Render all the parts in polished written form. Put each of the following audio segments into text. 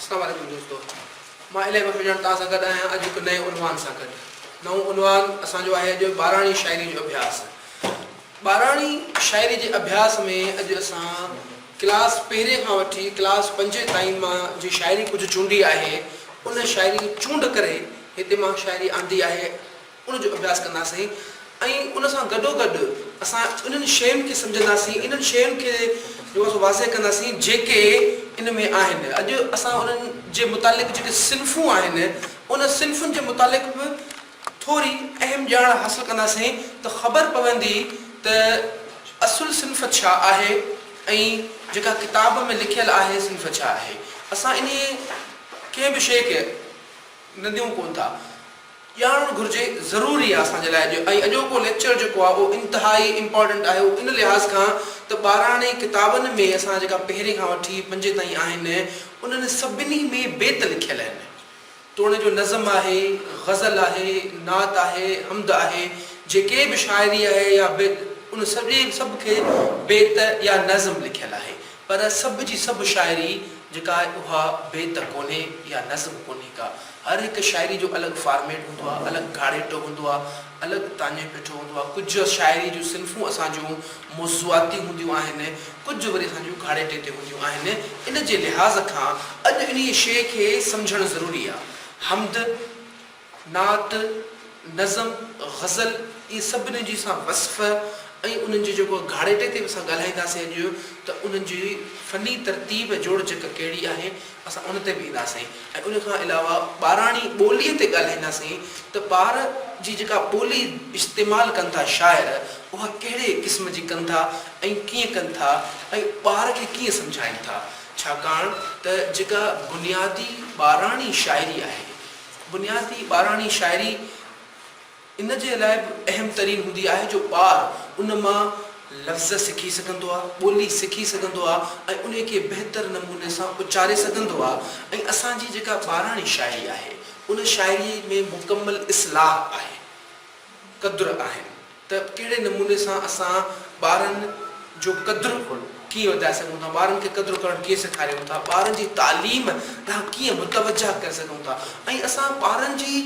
اسلام عليڪم دوستو مان الاهي بخش وجهاڻ توهان سان گڏ آهيان اڄ هڪ نئين عنوان سان گڏ نئون عنوان اسان جو آهي اڄ ٻاراڻي شاعري جو اڀياس ٻاراڻي شاعري جي اڀياس ۾ اڄ اسان ڪلاس پهرين کان وٺي ڪلاس پنجين تائين مان جي شاعري ڪجهه چونڊي آهي ان شاعري چونڊ ڪري هتي مان شاعري آندي آهي ان جو اڀياس ڪنداسين ۽ ان سان گڏوگڏ اسان انهن شين کي سمجهنداسين، انهن شين کي جيڪو آهي سو واضح ڪنداسين جيڪي ان ۾ آهن. اڄ اسان انهن جي متعلق جيڪي صنفون آهن، ان صنفن جي متعلق به ٿوري اهم ڄاڻ حاصل ڪنداسين ته خبر پوندي ته اصل صنف ڇا آهي ۽ جيڪا ڪتاب ۾ لکيل آهي صنف ڇا آهي. اسان انهيء ڪنهن به شيء کي نديون ڪونه ٿا. ڄاڻڻ گهرجي ضروري آهي اسان جي لاء اڄ ۽ اڄوڪو ليڪچر جيڪو آهي اهو انتهائي امپارٽنٽ آهي اهو ان لحاظ کان ته ٻاراڻي ڪتابن ۾ اسان جيڪا پهرين کان وٺي پنجين تائين آهن انهن سڀني ۾ بيت لکيل آهن توڻي جو نظم آهي غزل آهي نعت آهي حمد آهي جيڪي به شاعري آهي يا بيت ان سڄي سڀ کي بيت يا نظم لکيل آهي پر سڀ جي سڀ شاعري جيڪا آهي اها بيت ڪونهي يا نظم ڪونهي ڪا. هر هڪ شاعري جو الڳ فارميٽ هوندو آهي، الڳ گهاڙيٽو هوندو آهي، الڳ تاڃي پيٺو هوندو آهي. ڪجهه شاعري جون صنفون اسان جون موضوعاتي هونديون آهن، ڪجهه وري اسان جون گهاڙيٽي تي هونديون آهن. ان جي لحاظ کان اڄ انهيء شيء کي سمجهڻ ضروري آهي. حمد، نعت، نظم، غزل اهي سڀني جي اسان وصف ۽ انهن جي جيڪو گهاڙيٽي تي به اسان ڳالهائينداسين اڄ ته انهن جي فني ترتيب جوڙجڪ ڪهڙي آهي، اسان ان تي به اينداسين ۽ ان کان علاوه ٻاراڻي ٻوليء تي ڳالهائينداسين ته ٻار جي جيڪا ٻولي استعمال ڪن ٿا شاعر اها ڪهڙي قسم جي ڪن ٿا ۽ ڪيئن ڪن ٿا ۽ ٻار کي ڪيئن سمجهائين ٿا ڇاڪاڻ ته جيڪا بنيادي ٻاراڻي شاعري آهي بنيادي ٻاراڻي شاعري ان جي لاء به اهم ترين هوندي آهي جو ٻار ان مان لفظ سکي سگهندو آهي، ٻولي سکي سگهندو آهي ۽ انهي کي بهتر نموني سان اچاري سگهندو آهي ۽ اسان جي جيڪا ٻاراڻي شاعري آهي ان شاعري ۾ مڪمل اصلاح آهي، قدر آهن ته ڪهڙي نموني سان اسان ٻارن جو قدر ڪيئن وڌائي سگهون ٿا، ٻارن کي قدر ڪرڻ ڪيئن سيکاريون ٿا، ٻارن جي تعليم ڏانهن ڪيئن متوجه ڪري سگهون ٿا ۽ اسان ٻارن جي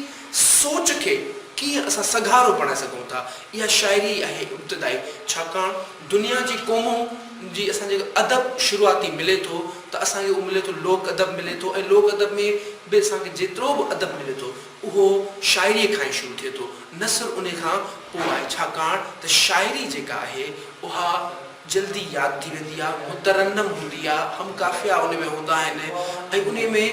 سوچ کي ڪيئن اسان سگهارو بڻائي سگهون ٿا. اها شاعري ئي آهي ابتدائي، ڇاڪاڻ دنيا جي قومون جي اسان جيڪو ادب شروعاتي ملي ٿو ته اسان کي اهو ملي ٿو لوڪ ادب ملي ٿو ۽ لوڪ ادب ۾ به اسان کي جيترو به ادب ملي ٿو اهو شاعريء کان ئي شروع ٿئي ٿو، نثر انهي کان پوء آهي، ڇاڪاڻ ته شاعري جيڪا آهي اها جلدي ياد ٿي ويندي آهي، مترنم هوندي آهي، هم قافيا ان ۾ هوندا آهن ۽ انهي ۾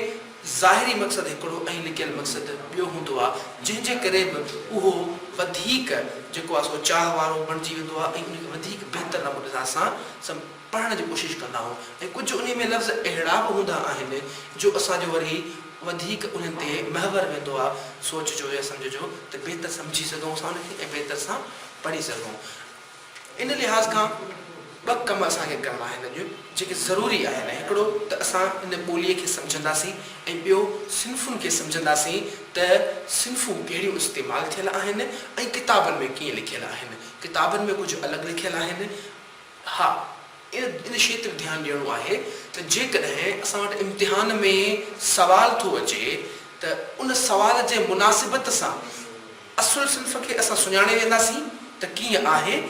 ظاهري مقصد هڪڙو ۽ لڪيل مقصد ٻيو هوندو آهي، جنهن جي ڪري به اهو وڌيڪ جيڪو آهي سو چاهه وارو بڻجي ويندو آهي ۽ انهي کي وڌيڪ بهتر نموني سان اسان پڙهڻ جي ڪوشش ڪندا آهيون ۽ ڪجهه انهي ۾ لفظ اهڙا به هوندا آهن جو اسان جو وري وڌيڪ انهن تي محور ويندو آهي سوچ جو يا سمجهه جو ته بهتر سمجهي سگهون اسان ان کي ۽ بهتر سان پڙهي سگهون. ان لحاظ کان ٻه ڪم اسان کي ڪرڻا آهن اڄ جيڪي ضروري آهن هڪڙو ته اسان ان ٻوليء کي سمجهنداسين ۽ ٻيو صنفن کي سمجهنداسين ته صنفون ڪهڙيون استعمال ٿيل آهن ۽ ڪتابن ۾ ڪيئن لکيل آهن ڪتابن ۾ ڪجهه الڳ لکيل آهن ها، ان شيء تي به ڌيان ڏيڻو آهي ته جيڪڏهن اسان وٽ امتحان ۾ سوال ٿو اچي ته ان سوال جي مناسبت سان اصل صنف کي اسان سڃاڻي وينداسين ته ڪيئن آهي،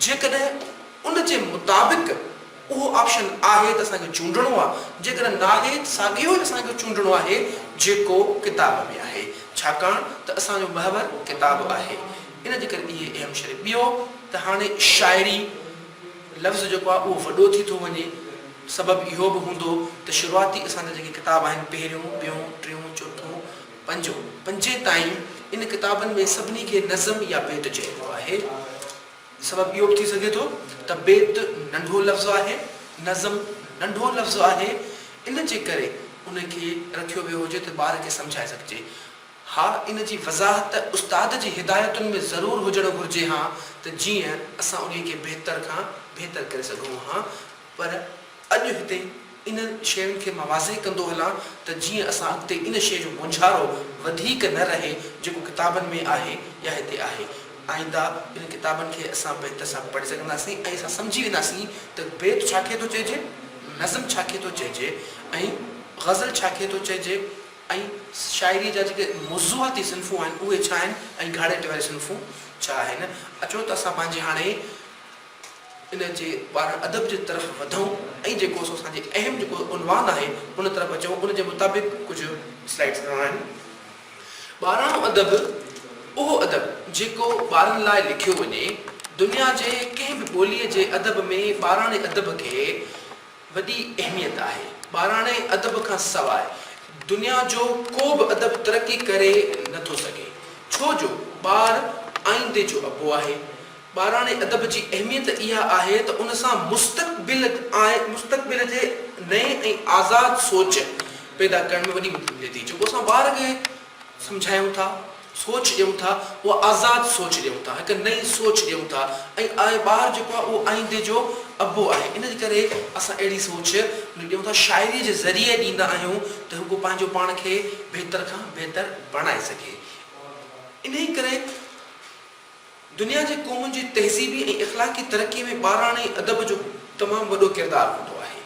جيڪڏهن ان جي مطابق اهو آپشن آهي ته اسان کي چونڊڻو آهي، جيڪڏهن ناهي ته ساڳيو ئي اسان کي چونڊڻو آهي جيڪو ڪتاب ۾ آهي، ڇاڪاڻ ته اسان جو محور ڪتاب آهي. ان جي ڪري اهي اهم شري. ٻيو ته هاڻي شاعري لفظ جيڪو آهي اهو وڏو ٿي ٿو وڃي. سبب اهو به هوندو ته شروعاتي اسان جا جيڪي ڪتاب آهن پهريون، ٻيون، ٽيون، چوٿون، پنجون، پنجين تائين ان ڪتابن ۾ سڀني کي نظم يا بيت چئبو آهي. سبب اهو به ٿي سگهي ٿو ته بيت ننڍو لفظ آهي، نظم ننڍو لفظ آهي، ان جي ڪري ان کي رکيو ويو هجي ته ٻار کي سمجهائي سگهجي. ها ان جي وضاحت استاد جي هدايتن ۾ ضرور هجڻ گهرجي ها ته جيئن اسان انهي کي بهتر کان بهتر ڪري سگهون ها پر اڄ هتي انهن شين کي مان واضح ڪندو هلان ته جيئن اسان اڳتي ان شيء جو مونجهارو وڌيڪ نه رهي جيڪو ڪتابن ۾ آهي يا هتي آهي. آئنده انهن ڪتابن کي اسان بهتر سان پڙهي سگهنداسين ۽ اسان سمجهي وينداسين ته بيت ڇا کي ٿو چئجي، نظم ڇا کي ٿو چئجي ۽ غزل ڇا کي ٿو چئجي ۽ شاعريء جا جيڪي موضوعاتي صنفون آهن اهي ڇا آهن ۽ گهاڙيٽي واريون صنفون ڇا آهن. اچو ته اسان پنهنجي هاڻي ان جي ٻاراڻي ادب جي طرف وڌون ۽ جيڪو سو اسان جي اهم جيڪو عنوان آهي ان طرف اچون ان جي مطابق ڪجهه سلائيڊس ڏيڻا آهن. ٻاراڻو ادب اهو ادب جيڪو ٻارن لاء لکيو وڃي. دنيا جي ڪنهن به ٻوليء جي ادب ۾ ٻاراڻي ادب کي وڏي اهميت آهي. ٻاراڻي ادب کان سواء دنيا جو ڪو به ادب ترقي ڪري نه ٿو سگهي. ڇو جو ٻار آئيندي جو ابو آهي. ٻاراڻي ادب جي اهميت اها آهي ته ان سان مستقبل مستقبل جي نئين ۽ آزاد سوچ پيدا ڪرڻ ۾ وڏي مدد ملي ٿي. جيڪو اسان ٻار کي سمجهايون ٿا، سوچ ڏيون ٿا، اها آزاد سوچ ڏيون ٿا، هڪ نئين سوچ ڏيون ٿا ۽ آء ٻار جيڪو آهي اهو آئيندي جو ابو آهي. ان جي ڪري اسان اهڙي سوچ ان کي ڏيون ٿا، شاعريء جي ذريعي ڏيندا آهيون ته هو پنهنجو پاڻ کي بهتر کان بهتر بڻائي سگهي. انهيء ڪري دنيا جي قومن جي تهذيبي ۽ اخلاقي ترقيء ۾ ٻاراڻي ادب جو تمام وڏو ڪردار هوندو آهي.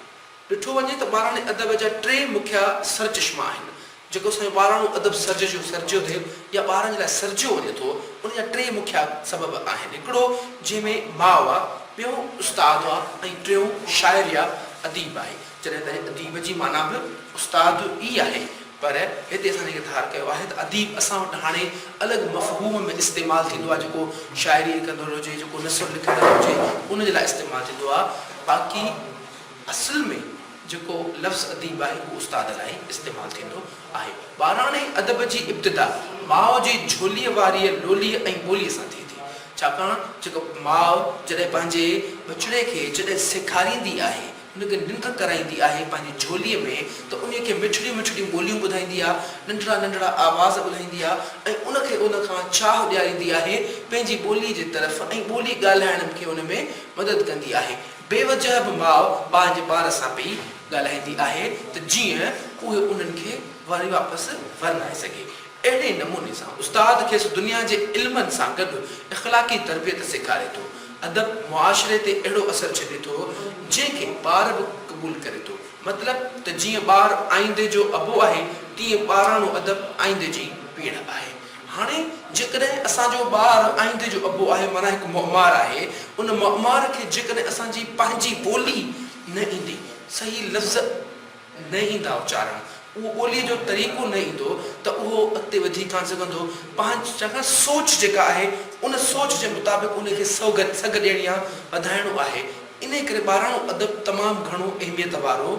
ڏٺو وڃي ته ٻاراڻي ادب جا ٽي مکيه سرچشما آهن. جيڪو اسان جو ٻاراڻو ادب سرججو سرجيو ٿئي يا ٻارن جي لاء سرجيو وڃي ٿو، ان جا ٽي مکيه سبب آهن. هڪڙو جنهن ۾ ماء آ، ٻيون استاد آ ۽ ٽيون شاعر يا اديب آهي. جڏهن ته اديب جي معنيٰ به استاد ئي آهي. پر هتي اسان جيڪي ڌار ڪيو آهي ته اديب اسان وٽ هاڻي الڳ مفهوم ۾ استعمال ٿيندو آهي جيڪو شاعري ڪندڙ هجي، جيڪو نثر لکندڙ هجي ان جي لاء استعمال ٿيندو آهي. باقي اصل ۾ جيڪو لفظ اديب آهي اهو استاد لاء ئي استعمال ٿيندو آهي. ٻاراڻي ادب جي ابتدا ماء جي جهوليء واريء لوليء ۽ ٻوليء سان ٿئي ٿي. ڇاڪاڻ جيڪو ماء جڏهن پنهنجي ٻچڙي کي جڏهن سيکاريندي آهي، ان کي ننڊ ڪرائيندي آهي پنهنجي جهوليء ۾ ته انهيء کي مٺڙيون مٺڙيون ٻوليون ٻڌائيندي آ، ننڍڙا ننڍڙا آواز ٻڌائيندي آ ۽ ان کي ان کان چاهه ڏياريندي آهي پنهنجي ٻوليء جي طرف ۽ ٻولي ڳالهائڻ کي ان ۾ مدد ڪندي آهي. بي وجهه به ماء پنهنجي ٻار سان پئي ڳالهائيندي آهي ته جيئن اهي انهن کي وري واپس ورنائي سگهي. اهڙي نموني سان استاد کيس دنيا جي علمن سان گڏ اخلاقي تربيت سيکاري ٿو. ادب معاشري تي اهڙو اثر ڇڏي ٿو، جنهن کي ٻار به قبول ڪري ٿو. مطلب ته جيئن ٻار آئيندي جو ابو آهي، تيئن ٻاراڻو ادب آئيندي جي پيڙهه آهي. هاڻي جيڪڏهن اسان جو ٻار آئيندي جو ابو آهي معنيٰ هڪ معمار آهي، ان معمار کي جيڪڏهن اسان جي پنهنجي ٻولي نه ايندي، صحيح لفظ نه ايندا اچارڻ، اهو ٻوليء جو طريقو نه ايندو ته اهو اڳتي وڌي ڪانه سگهندو. پنهنجي ڇاڪاڻ سوچ جيڪا آهي ان سوچ جي مطابق ان کي سوگهه سگهه ڏيڻي آ، وڌائڻو آهي. انهيء ڪري ٻاراڻو ادب تمام گهڻو اهميت وارو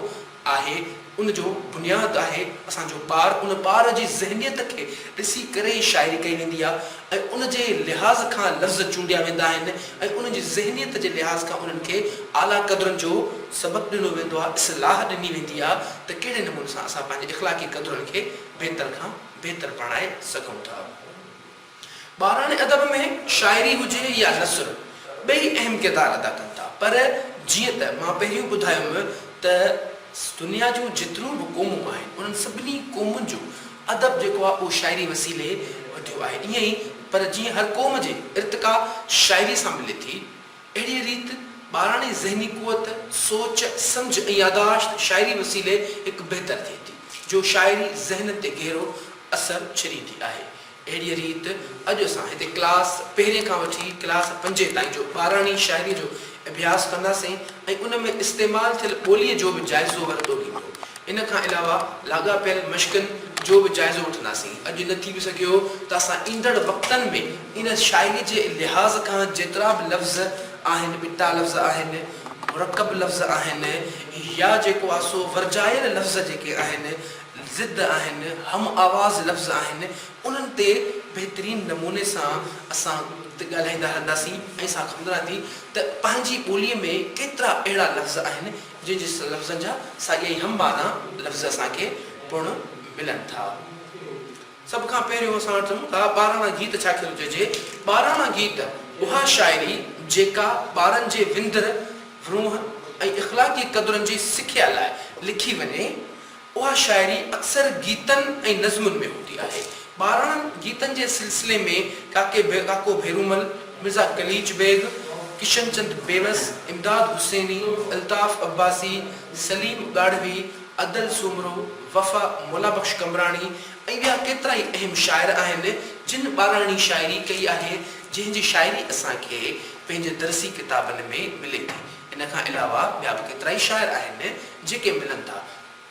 آهي. ان جو بنياد آهي اسان جو ٻار، ان ٻار جي ذهنيت کي ڏسي ڪري ئي شاعري ڪئي ويندي آهي ۽ ان جي لحاظ کان لفظ چونڊيا ويندا آهن ۽ انهن جي ذهنيت جي لحاظ کان انهن کي اعليٰ قدرن جو سبق ڏنو ويندو آهي، اصلاح ڏني ويندي آهي ته ڪهڙي نموني سان اسان پنهنجي اخلاقي قدرن کي بهتر کان بهتر بڻائي سگهون ٿا. ٻاراڻي ادب ۾ شاعري هجي يا نثر ٻئي اهم ڪردار ادا ڪن ٿا پر جيئن ته مان پهريون ٻڌايم ته دنيا جون جيتريون به قومون آهن انهن سڀني قومن جو ادب جيڪو آهي اهو شاعري وسيلي وڌيو آهي ائين ئي پر جيئن هر قوم جي ارتقا شاعري سان ملي ٿي اهڙيء ريت ٻاراڻي ذهني قوت، سوچ، سمجهه ۽ ياداشت شاعري وسيلي هڪ بهتر ٿئي ٿي جو شاعري ذهن تي گهرو اثر ڇڏيندي آهي. اهڙيء ريت اڄ اسان هتي ڪلاس پهرين کان وٺي ڪلاس پنجين تائين جو ٻاراڻي شاعريء جو اڀياس ڪنداسين ۽ ان ۾ استعمال ٿيل ٻوليء جو به جائزو ورتو ويندو. ان کان علاوه لاڳاپيل مشقن جو به جائزو وٺنداسين. اڄ نه ٿي به سگهيو ته اسان ايندڙ وقتن ۾ ان شاعريء جي لحاظ کان جيترا به لفظ آهن، ٻٽا لفظ آهن، مرڪب لفظ آهن يا جيڪو آهي سو ورجايل لفظ جيڪي آهن، ضد آهن، هم آواز لفظ آهن، انهن تي بهترين نموني سان اسان ڳالهائيندا رهنداسين ۽ اسان کي خبر رهندي ته پنهنجي ٻوليء ۾ ڪيترا اهڙا لفظ آهن، جن جي لفظن جا ساڳيا ئي هم معنيٰ لفظ اسان کي پڻ ملن ٿا. سڀ کان پهريون اسان وٽ ٿا ٻاراڻا گيت ڇا کي ٿو چئجي؟ ٻاراڻا گيت اها شاعري جيڪا ٻارن جي وندر، ورونهه ۽ اخلاقي قدرن جي سکيا لاء لکي وڃي، اها شاعري اڪثر گيتن ۽ نظمن ۾ هوندي آهي. ٻاراڻن گيتن جي سلسلي ۾ ڪاڪي ڪاڪو ڀيرومل، مرزا قليچ بيگ، ڪشن چند بيوس، امداد حسيني، الطاف عباسي، سليم ڳاڙهوي ادل سومرو، وفا مولا بخش قمبراڻي ۽ ٻيا ڪيترائي اهم شاعر آهن جن ٻاراڻي شاعري ڪئي آهي جنهن جي شاعري اسان کي پنهنجي درسي ڪتابن ۾ ملي ٿي. ان کان علاوه ٻيا به ڪيترائي شاعر آهن جيڪي ملن ٿا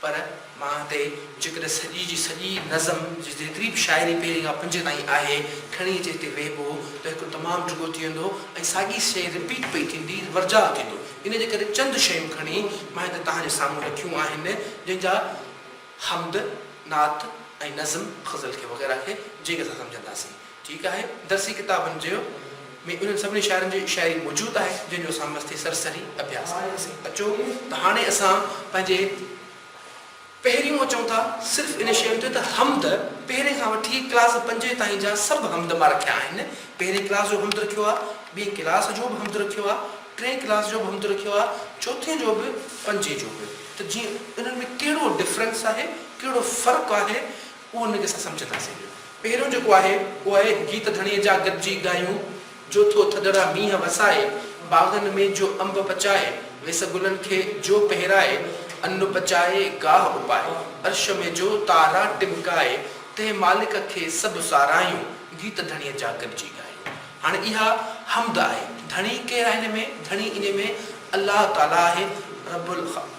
پر مان هتي جيڪڏهن سڄي جي سڄي نظم جي جيتري به شاعري پهرين کان پنجين تائين آهي کڻي اچي هتي ويهبو ته هڪ تمام ڊگهو ٿي ويندو ۽ ساڳي شيء رپيٽ پئي ٿيندي ورجاء ٿيندو. ان جي ڪري چند شيون کڻي مان هتي توهان جي سامهون رکيون آهن جن جا حمد، نعت ۽ نظم، غزل کي وغيره کي جيڪي اسان سمجهنداسين. ٺيڪ آهي درسي ڪتابن جو ۾ انهن سڀني شاعرن جي شاعري موجود آهي جن جو اسان مستي سرسري اڀياس ڪنداسين. اچو ته هاڻي اسان پنهنجي. پهريون اچون ٿا صرف ان شيء تي ته حمد پهرين کان وٺي ڪلاس پنجين تائين جا سڀ حمد مان رکيا آهن. پهرين ڪلاس جو حمد رکيو آ، ٻئين ڪلاس جو به حمد رکيو آ، ٽئين ڪلاس جو به حمد رکيو آ، چوٿين جو به، پنجين جو به ته جيئن انهن ۾ ڪهڙو ڊفرنس آهي، ڪهڙو فرق آهي اهو ان کي اسان سمجهنداسين. پهريون جيڪو آهي اهو آهي گيت ڌڻيء جا گڏجي ڳايون، جو ٿو ٿڌڙا مينهن وسائي، باغن ۾ جو انب پچائي، ويس گلن کي جو پهرائي، ان پچائي گاهه اپائي، عرش ۾ جو تارا ٽمڪائي، تنهن مالڪ کي سڀ ساراهيون، گيت ڌڻيء جا گڏجي ڳايون. هاڻي اها حمد آهي. ڌڻي ڪير آهي ان ۾؟ ڌڻي انهي ۾ الله تعاليٰ آهي، رب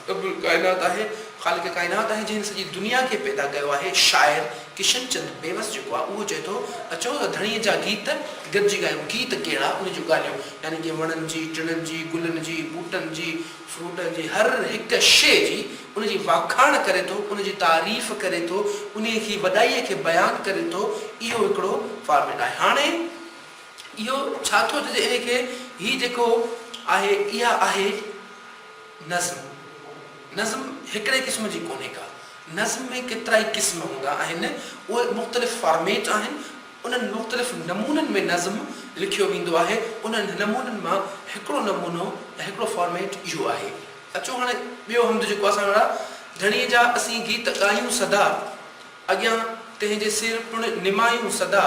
رب الڪائنات آهي، خالق ڪائنات آهي جنهن سڄي دنيا کي پيدا ڪيو آهي. شاعر ڪشن چند بيوس جيڪو آهي اهو چئي ٿو، اچو ته ڌڻيء جا گيت گڏجي ڳايون. گيت ڪهڙا؟ ان جون ڳالهيون يعني ڪي وڻن جي، ٽڻن جي، گلن جي، ٻوٽن جي، فروٽن جي هر هڪ شيء جي ان جي واکاڻ ڪري ٿو، ان جي تعريف ڪري ٿو، انهيء کي وڏائيء کي بيان ڪري ٿو، اهو هڪڙو فارميٽ آهي. هاڻي اهو ڇا ٿو چئجي انهيء کي؟ هي جيڪو آهي اها آهي نظم. نظم هڪڙي قسم جي ڪونهي ڪا. نظم ۾ ڪيترائي قسم هوندا آهن، اهي مختلف فارميٽ آهن، انهن مختلف نمونن ۾ نظم لکيو ويندو آهي، انهن نمونن مان هڪڙو نمونو يا هڪڙو فارميٽ اهو آهي. اچو هاڻي ٻيو حمد جيڪو اسان وٽ آهي، ڌڻيء جا اسين گيت ڳايون سدا، اڳيان تنهن جي سر پڻ نمايون سدا،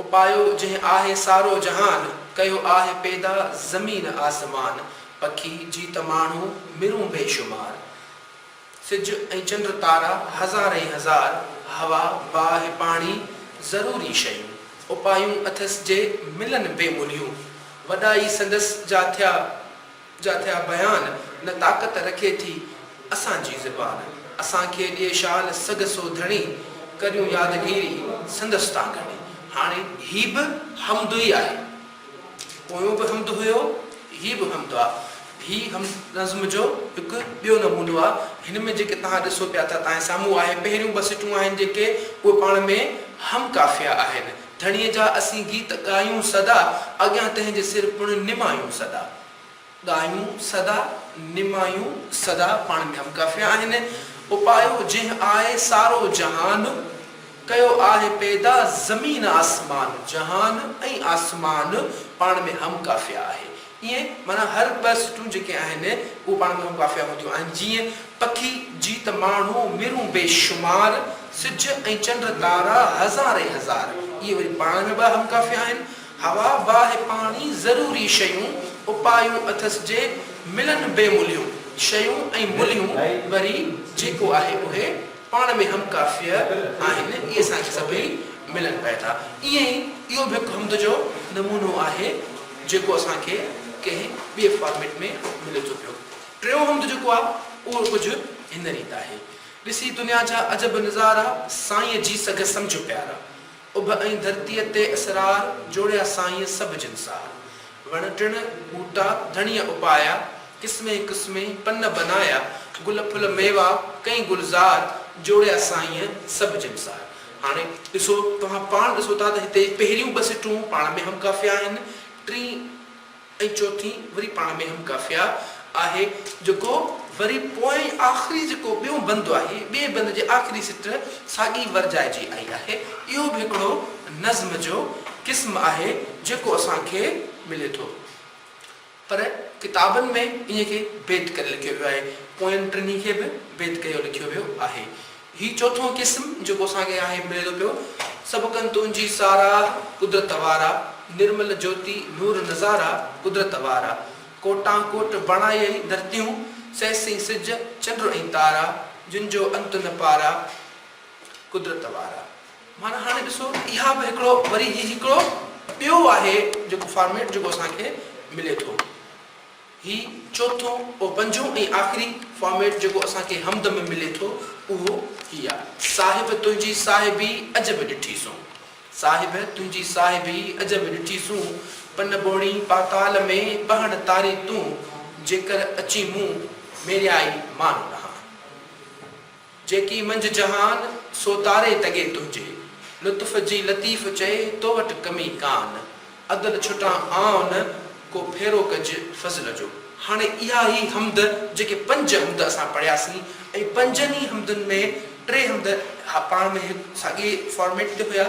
اپايو جنهن آهي سارو جهان، ڪيو آهي پيدا زمين آسمان، پکي، جيت ماڻهو، مرون بيشمار. سج ۽ چنڊ تارا هزارين هزار، هوا، باهه، پاڻي، ضروري شيون. اپايون اٿس جي ملن بي ملهيون. وڏائي سندس جا ٿيا جا ٿيا بيان، نه طاقت رکي ٿي اسان جي زبان. اسان کي ڏي شال سگهه سو ڌڻي، ڪريون يادگيري سندس تان گهڻي. هاڻي هي به حمد ئي آهي. پويون به حمد هيو، هي به حمد آ. هي حمد نظم جو هڪ ٻيو نمونو آ. هن ۾ جيڪي توهان ڏسو پيا ٿا توهان جي سامهون آهي. پهريون ٻه سٽون آهن جيڪي اهي پاڻ ۾ هم قافيه آهن. ڌڻيء جا اسين گيت ڳايون سدا، اڳيان تنهن جي سر پڻ نمايون سدا. ڳايون سدا، نمايون سدا پاڻ ۾ هم قافيه آهن. اپايو جنهن آهي سارو جهان، ڪيو آهي پيدا زمين آسمان، جهان ۽ آسمان پاڻ ۾ هم قافيه آهي. ائين معنيٰ هر ٻه سٽون جيڪي آهن اهي پاڻ ۾ هم قافيه هونديون آهن. جيئن، پکي، جيت، ماڻهو، مرون بي شمار، سج ۽ چنڊ تارا هزارين هزار. اهي وري پاڻ ۾ ٻه هم قافيه آهن. هوا، باهه، پاڻي ضروري شيون، اپايون اٿس جي ملن بي ملهيون. شيون ۽ ملهيون وري جيڪو آهي اهي پاڻ ۾ هم قافيه آهن، اهي اسان کي سڀئي ملن پئي ٿا. ائين ئي اهو به هڪ حمد جو نمونو آهي جيڪو اسان کي ڪنهن ٻئي فارميٽ ۾ ملي ٿو پيو. ٽيون حمد جيڪو آهي اهو ڪجهه هن ريت آهي. ڏسي دنيا جا عجب نظارا، سائينء جي سگهه سمجهه پيارا. اڀ ۽ ڌرتيء تي اسرار، جوڙيا سائينء سڀ جنسار. وڻ ٽڻ، ٻوٽا، ڌڻيء اپايا، قسمين قسمين پن بنايا، گل ڦل ميوا، ڪئين گلزار، جوڙيا سائينء سڀ جنسار. هاڻي ڏسو، توهان پاڻ ڏسو ٿا ته هتي پهريون ٻه سٽون پاڻ ۾ هم قافيه آهن، ٽين ۽ چوٿين وري پاڻ ۾ هم قافيه آهي، جيڪو وري پوئين آخري جيڪو ٻيون بند آهي، ٻئي بند جي آخري سٽ ساڳي ورجائجي آئي آهي. اهو به هڪڙو نظم جو قسم آهي، جيڪو اسان کي ملي ٿو. پر ڪتابن ۾ انهيء کي بيت ڪري لکيو ويو آهي. پوين ٽنهي کي به بيت ڪيو لکيو ويو آهي. هي چوٿون قسم جيڪو اسان کي آهي ملي ٿو پيو، سڀ ڪن تنهنجي ساراهه قدرت وارا، نرمل جوتي نور نظارا قدرت وارا، ڪوٽان ڪوٽ بڻايئي ڌرتيون، سهسين سج، چنڊ ۽ تارا، جن جو انت نه پارا، قدرت وارا. معنيٰ هاڻي ڏسو اها به هڪڙو وري هي هڪڙو ٻيو آهي جيڪو فارميٽ جيڪو اسان کي ملي ٿو. هي چوٿون او پنجون ۽ آخري فارميٽ جيڪو اسان کي حمد ۾ ملي ٿو اهو هي آ. صاحب تنهنجي صاحبي عجب ڏٺي سون. صاحب تنهنجي صاحبي عجب ڏٺي سون. پن ٻوڙي پاتال ۾ پهڻ تاري تون. جيڪر اچين مون ميريائي مان لهان. جيڪي منجهه جهان، سو تاري تڳي تنهنجي. لطف جي لطيف چئي، تو وٽ ڪمي ڪان. عدل ڇٽان آئون، ڪو ڦيرو ڪج فضل جو. هاڻي اها هي حمد، جيڪي پنج حمد اسان پڙهياسين ۽ پنجن ئي حمدن ۾ ٽي حمد پاڻ ۾ هڪ ساڳئي فارميٽ تي هيا.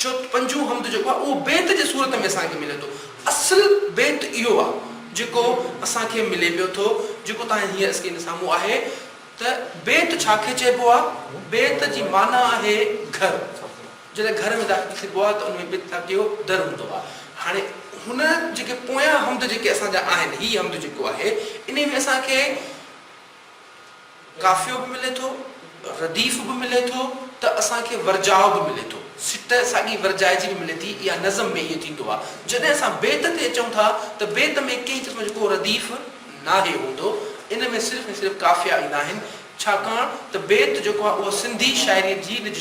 ڇو ته پنجون حمد جيڪو آهي اهو بيت جي صورت ۾ اسان کي ملي ٿو. اصل بيت اهو آهي جيڪو اسان کي ملي پيو ٿو، جيڪو توهان جي هينئر اسڪرين سامهون آهي ته بيت ڇا کي چئبو آهي؟ بيت جي معنيٰ آهي گهر. جڏهن گهر ۾ داخل ٿبو آهي ته ان ۾ به تاڪيو در هوندو آهي. هاڻي هن جيڪي پويان حمد جيڪي اسان جا آهن، هي حمد جيڪو آهي انهي ۾ اسان کي قافيو به ملي ٿو، رديف به ملي ٿو ته اسان کي ورجاء به ملي ٿو. سٽ ساڳي ورجائجي به ملي ٿي. اها نظم ۾ ائين ٿيندو آهي. جڏهن اسان بيت تي اچون ٿا ته بيت ۾ ڪنهن قسم جو ڪو رديف ناهي هوندو. ان ۾ صرف ۽ صرف قافيا ايندا آهن. ڇاڪاڻ ته بيت جيڪو آهي اهو سنڌي شاعريء جي نج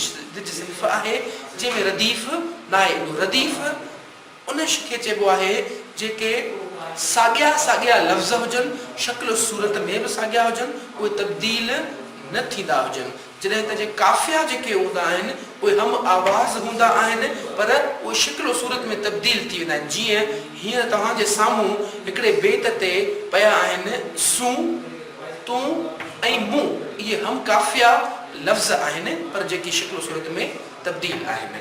صنف آهي، جنهن ۾ رديف ناهي ايندو. رديف ان کي چئبو آهي جيڪي ساڳيا ساڳيا لفظ هجن، شڪل و صورت ۾ به ساڳيا هجن، اهي تبديل نه ٿيندا هجن. جڏهن ته جي قافيا جيڪي هوندا آهن، اهي هم آواز هوندا آهن، پر اهي شڪل و صورت ۾ تبديل ٿي ويندا آهن. جيئن هينئر توهان جي سامهون هڪڙي بيت تي پيا آهن سون، تون ۽ مون، اهي هم قافيا لفظ آهن، پر جيڪي شڪل و صورت ۾ تبديل آهن.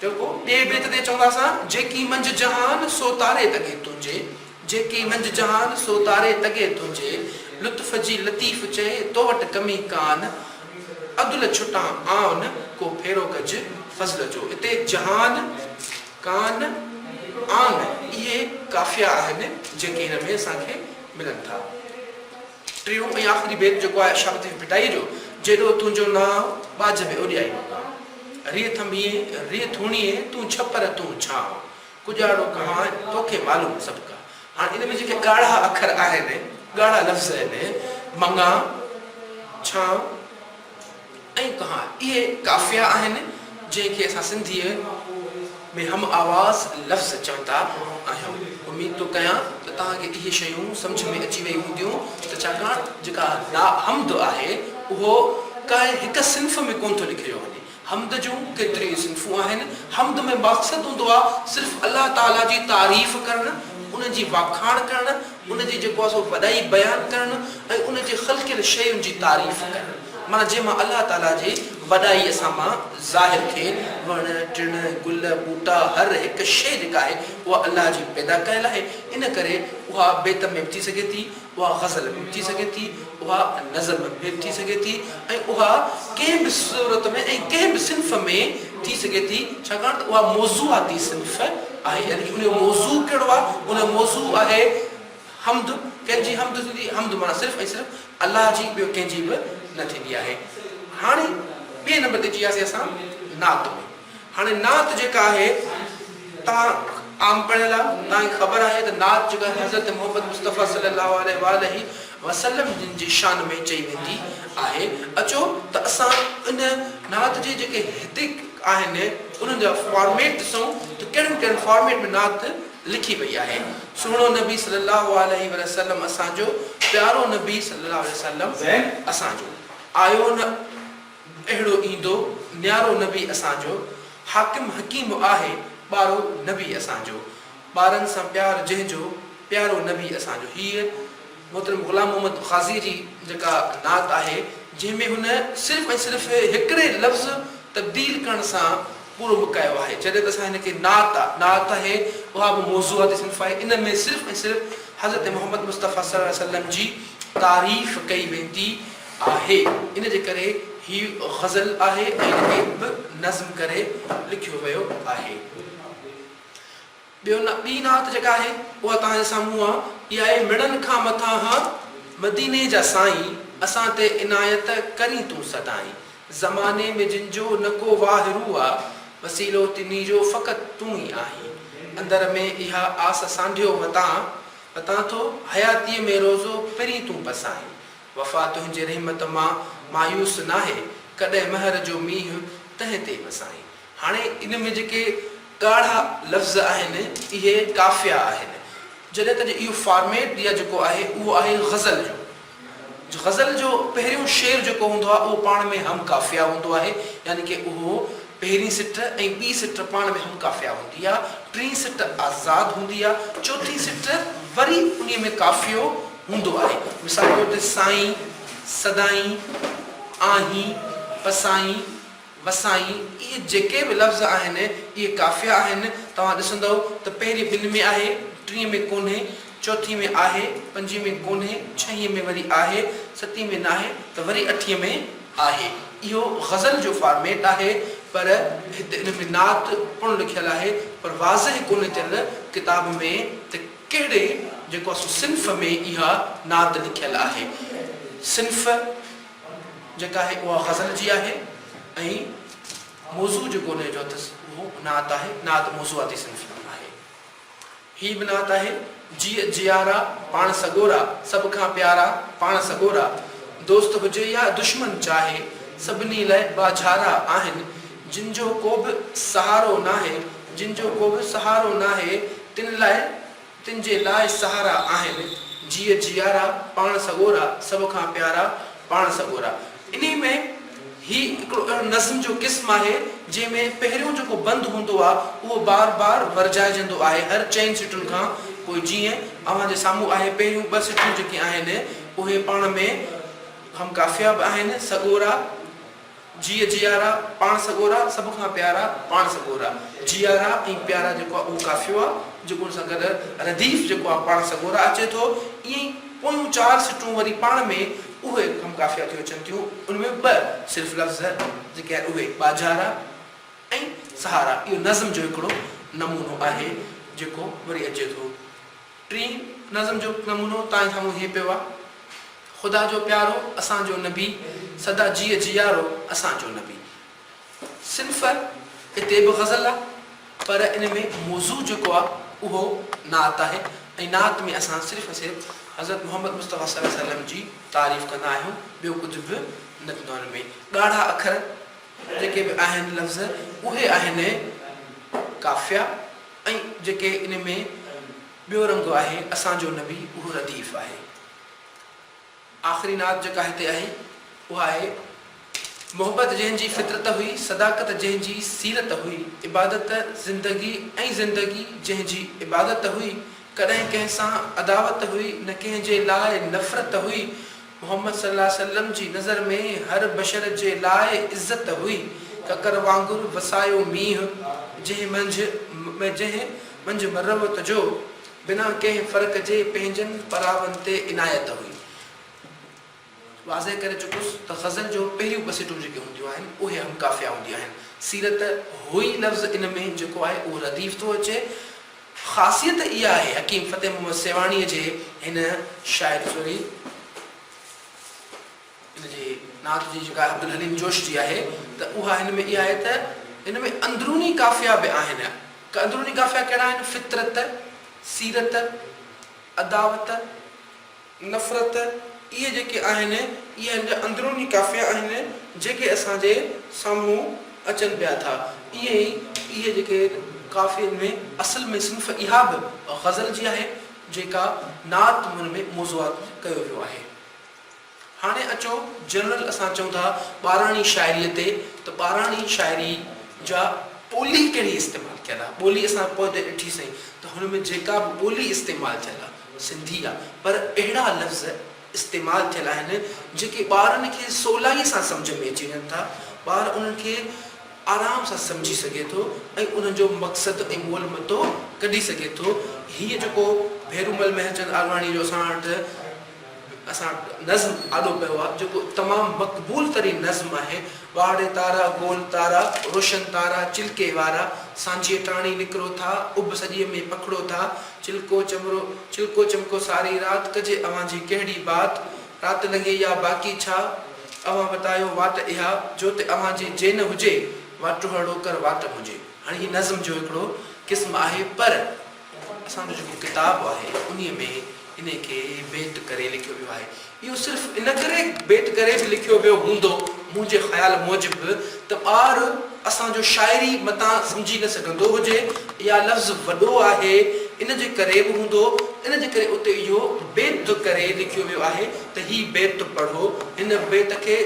جيڪو ٻئي بيت تي چونداسان، جيڪي منجهه جهان، سو تاري تڳي تنهنجي، جيڪي منجهه جهان، سو تاري تڳي تنهنجي، لطف جي لطيف چئي، تو وٽ ڪمي ڪان، عدل ڇٽان آئون، ڪو ڦيرو ڪج فضل جو. اتي جهان، ڪان، آن اهي قافيا آهن، جيڪي هن ۾ اسان کي ملن ٿا. ٽيون ۽ آخري بيت جيڪو آهي شاهه لطيف ڀٽائيء جو، جيڏو تنهنجو نانء، ٻاجهه ۾ اڏيائي مڪان. ريء ٿنڀيء، ريء ٿوڻيء، تون ڇپر تون ڇانء. ڪڄاڙو ڪهانء، توکي معلوم سڀڪا. هاڻ ان ۾ جيڪي ڳاڙها اکر آهن، ڳاڙها لفظ آهن، مڱان، ڇانء، ۽ ڪهان اهي قافيا آهن، جنهن کي اسان سنڌيء ۾ هم آواز لفظ چوندا آهيون. اميد ٿو ڪيان ته توهان کي اهي شيون سمجهه ۾ اچي ويون هونديون ته ڇاڪاڻ جيڪا حمد آهي اهو ڪنهن هڪ صنف ۾ ڪونه ٿو لکيو وڃي. حمد جون ڪيتريون ئي صنفون آهن. حمد ۾ مقصد هوندو آهي صرف الله تعاليٰ جي تعريف ڪرڻ، ان جي واکاڻ ڪرڻ، ان جي جيڪو آهي سو وڏائي بيان ڪرڻ ۽ ان جي خلقيل شين جي تعريف ڪرڻ. معنيٰ جنهن مان الله تعاليٰ جي وڏائي اسان مان ظاهر ٿئي. وڻ، ٽڻ، گل، ٻوٽا، هر هڪ شيء جيڪا آهي اها الله جي پيدا ڪيل آهي. ان ڪري اها بيت ۾ به ٿي سگهي ٿي، اها غزل ۾ به ٿي سگهي ٿي، اها نظم ۾ به ٿي سگهي ٿي ۽ اها ڪنهن به صورت ۾ ۽ ڪنهن به صنف ۾ ٿي سگهي ٿي، ڇاڪاڻ ته اها موضوعاتي صنف آهي. يعني ان جو موضوع ڪهڙو آهي؟ ان جو موضوع آهي حمد، ڪنهن جي حمد ٿيندي؟ حمد معنيٰ صرف ۽ صرف الله جي، ٻيو ڪنهن جي به نه ٿيندي آهي. هاڻي ٻئي نمبر تي اچي وياسين اسان نعت ۾. هاڻي نعت جيڪا آهي توهان عام پڙهيل آهيو، توهان کي خبر آهي ته نعت جيڪا حضرت محمد مصطفيٰ صلي الله عليه واٰله وسلم جن جي شان ۾ چئي ويندي آهي. اچو ته اسان ان نعت جي جيڪي هتي آهن انهن جا فارميٽ ڏسون ته ڪهڙن ڪهڙن فارميٽ ۾ نعت لکي وئي آهي. سهڻو نبي صلي الله عليه وسلم اسان جو، پيارو نبي صلي الله عليه وسلم اسان جو. آيو نه اهڙو ايندو، نيارو نبي اسان جو. حاڪم حڪيم آهي، ٻارو نبي اسان جو. ٻارن سان پيار جنهن جو، پيارو نبي اسان جو. هيء محترم غلام محمد غازيء جي جيڪا نعت آهي، جنهن ۾ هن صرف ۽ صرف هڪڙي لفظ تبديل ڪرڻ سان پورو مڪايو آهي. جڏهن ته اسان هن کي نعت، نعت آهي، اها به موضوعاتي صنف آهي، ان ۾ صرف ۽ صرف حضرت محمد مصطفيٰ صلي الله عليه وسلم جي تعريف ڪئي ويندي آهي. ان جي ڪري هي غزل آهي ۽ ان کي به نظم ڪري لکيو ويو آهي. ٻيو ٻي نعت جيڪا آهي اها توهان جي سامهون آ، اها آهي مڙن کان مٿانهان مديني جا سائين، اسان تي عنايت ڪرين تون سدائين. زماني ۾ جن جو نه ڪو واهرو آ، وسيلو تنهي جو فقط تون ئي آهين. اندر ۾ اها آس سانڍيو وتان، وتان ٿو، حياتيء ۾ روزو پرين تون پسائين. وفا تنهنجي رحمت مان مايوس ناهي، ڪڏهن مهر جو مينهن تنهن تي وسائين. هاڻي ان ۾ جيڪي ڳاڙها لفظ آهن اهي قافيا آهن. جڏهن ته اهو فارميٽ يا جيڪو آهي اهو آهي غزل جو. غزل جو پهريون شعر جيڪو هوندو آهي اهو پاڻ ۾ هم قافيه هوندو آهي يعني ڪه اهو پهرين سٽ ۽ ٻي سٽ پاڻ ۾ هم قافيه هوندي آهي، ٽين سٽ آزاد هوندي آهي، چوٿين سٽ وري انهي ۾ قافيو هوندو آهي. مثال طور تي سائين، سدائين، آهين، پسائين، وسائين اهي جيڪي به لفظ آهن اهي قافيا آهن. توهان ڏسندؤ ته پهرين ٻن ۾ آهي، ٽين ۾ ڪونهي، چوٿين ۾ آهي، پنجين ۾ ڪونهي، ڇهين ۾ وري آهي، ستين ۾ ناهي ته وري اٺين ۾ آهي. اهو غزل جو فارميٽ آهي پر هت ان ۾ نعت پڻ لکيل آهي پر واضح ڪونهي ٿيل ڪتاب ۾ ته ڪهڙي جيڪو آهي سو صنف ۾ اها نعت لکيل آهي. صنف. جيڪا آهي اها غزل جي آهي ۽ موضوع جيڪو انهيء جو اٿس اهو نعت آهي. نعت موضوعاتي صنف آهي. هي به نعت آهي، جيء جيارا پاڻ سڳورا، سڀ کان پيارا پاڻ سڳورا، دوست هجي يا دشمن چاهي، سڀني لئه ٻاجهارا آهن، جن جو ڪو به سهارو ناهي، جن جو ڪو به سهارو ناهي، تن لاء تن جي لاء سهارا آهن، جيء جيارا، پاڻ سڳورا، سڀ کان پيارا، پاڻ سڳورا. انهي ۾ هي هڪڙو اهڙو نظم جو قسم آهي، جنهن ۾ پهريون جيڪو بند هوندو آ، اهو بار بار ورجائجندو آهي، هر چئن سٽن کان پوء جيئن اوهان جي سامهون آهي، پهريون ٻه سٽون جيڪي آهن، اهي پاڻ ۾ هم قافيه به آهن، سڳورا، جيء جيارا، پاڻ سڳورا، سڀ کان پيارا، پاڻ سڳورا. جيارا ۽ پيارا جيڪو آهي اهو قافيو آهي، جيڪو ان سان گڏ رديف جيڪو آهي پاڻ سڳورا اچي ٿو. ائين ئي پويون چار سٽون وري پاڻ ۾ اهي هم قافيه ٿيون اچن ٿيون. ان ۾ ٻه صرف لفظ جيڪي آهن اهي ٻاجهارا ۽ سهارا. اهو نظم جو هڪڙو نمونو آهي جيڪو وري اچي ٿو. ٽين نظم جو نمونو تان سامهون هي پيو آ، خدا جو پيارو اسان جو نبي، سدا جيء جيارو اسان جو نبي. صنف هتي به غزل آ پر ان ۾ موضوع جيڪو آ اهو نعت آهي ۽ نعت ۾ اسان صرف ۽ صرف حضرت محمد مصطفيٰ صلي الله عليه وسلم جي تعريف ڪندا آهيون ٻيو ڪجهه به نه ٿيندو آهي ان ۾ ڳاڙها اکر جيڪي به آهن لفظ اهي آهن قافيا ۽ جيڪي ان ۾ ٻيو رنگ آهي اسان جو نبي اهو رديف آهي. آخري نعت جيڪا هتي آهي اها آهي، محبت جنهن جي فطرت هئي، صداقت جنهن جي سيرت هئي، عبادت زندگي ۽ زندگي جنهن جي عبادت هئي، ڪڏهن ڪنهن سان عداوت هئي نه ڪنهن جي لاء نفرت هئي، محمد صلي الله عليه وسلم جي نظر ۾ هر بشر جي لاء عزت هئي. ڪڪر وانگر وسايو مينهن، جنهن منجهه جنهن منجهه مروت جو، بنا ڪنهن فرق جي پنهنجن پراون تي عنايت هئي. واضح ڪري چڪس ته غزل جو پهريون ٻه سٽون جيڪي هونديون آهن، اهي هم قافيه هونديون آهن. سيرت هئي لفظ ان ۾ جيڪو آهي اهو رديف ٿو اچي. خاصيت اها آهي حڪيم فتح محمد سيوهاڻيء جي هن شاعر سوري ان جي نعت جي جيڪا عبدالحليم جوش جي آهي ته اها هن ۾ اها آهي ته هن ۾ اندروني قافيا به آهن. اندروني قافيا ڪهڙا آهن؟ فطرت، سيرت، عداوت، نفرت، اهي جيڪي آهن، اهي هن جا اندروني قافيا آهن، جيڪي اسان جي سامهون اچن پيا ٿا. ائين ئي اهي جيڪي قافين ۾ اصل ۾ صنف اها به غزل جي آهي، جيڪا نعت من ۾ موضوعات ڪيو ويو آهي. هاڻي اچو جنرل اسان چئون ٿا ٻاراڻي شاعريء تي ته ٻاراڻي شاعري جا ٻولي ڪهڙي استعمال ٿيل آهي. ٻولي اسان پوئتي ڏٺي سين ته هن ۾ جيڪا به ٻولي استعمال ٿيل آهي، سنڌي آ پر اهڙا لفظ استعمال ٿيل آهن جيڪي ٻارن کي سولائي سان سمجهه ۾ اچي وڃن ٿا ٻار انهن کي آرام سان سمجهي سگهي ٿو ۽ انهن جو مقصد ۽ مول متو ڪڍي سگهي ٿو هيء جيڪو ڀيرومل مهرچند آڏواڻي جو اسان وٽ اسان وٽ نظم آڏو پيو آهي جيڪو تمام مقبول ترين نظم آهي، واهه ڙي تارا، گول تارا، روشن تارا، چلڪي وارا، سانجهيء ٽاڻي نڪرو ٿا، اڀ سڄيء ۾ پکڙو ٿا، چلڪو چمرو، چلڪو چمڪو ساري رات، ڪجي اوهان جي ڪهڙي بات، رات لنگهي يا باقي ڇا، اوهان وتايو واٽ اها، جوت اوهان جي جي نه هجي، واٽهڙو ڪر واٽ منهنجي. هاڻي هي نظم جو هڪڙو قسم آهي پر اسان جو جيڪو ڪتاب آهي انهي ۾ انهي کي بيت ڪري لکيو ويو آهي. اهو صرف ان ڪري بيت ڪري به لکيو ويو هوندو منهنجي خيال موجب ته ٻار اسان جو شاعري متان سمجهي نه سگهندو هجي يا لفظ وڏو آهي ان جي ڪري به هوندو ان جي ڪري اتي اهو بيت ڪري لکيو ويو آهي ته هي بيت پڙهو هن بيت کي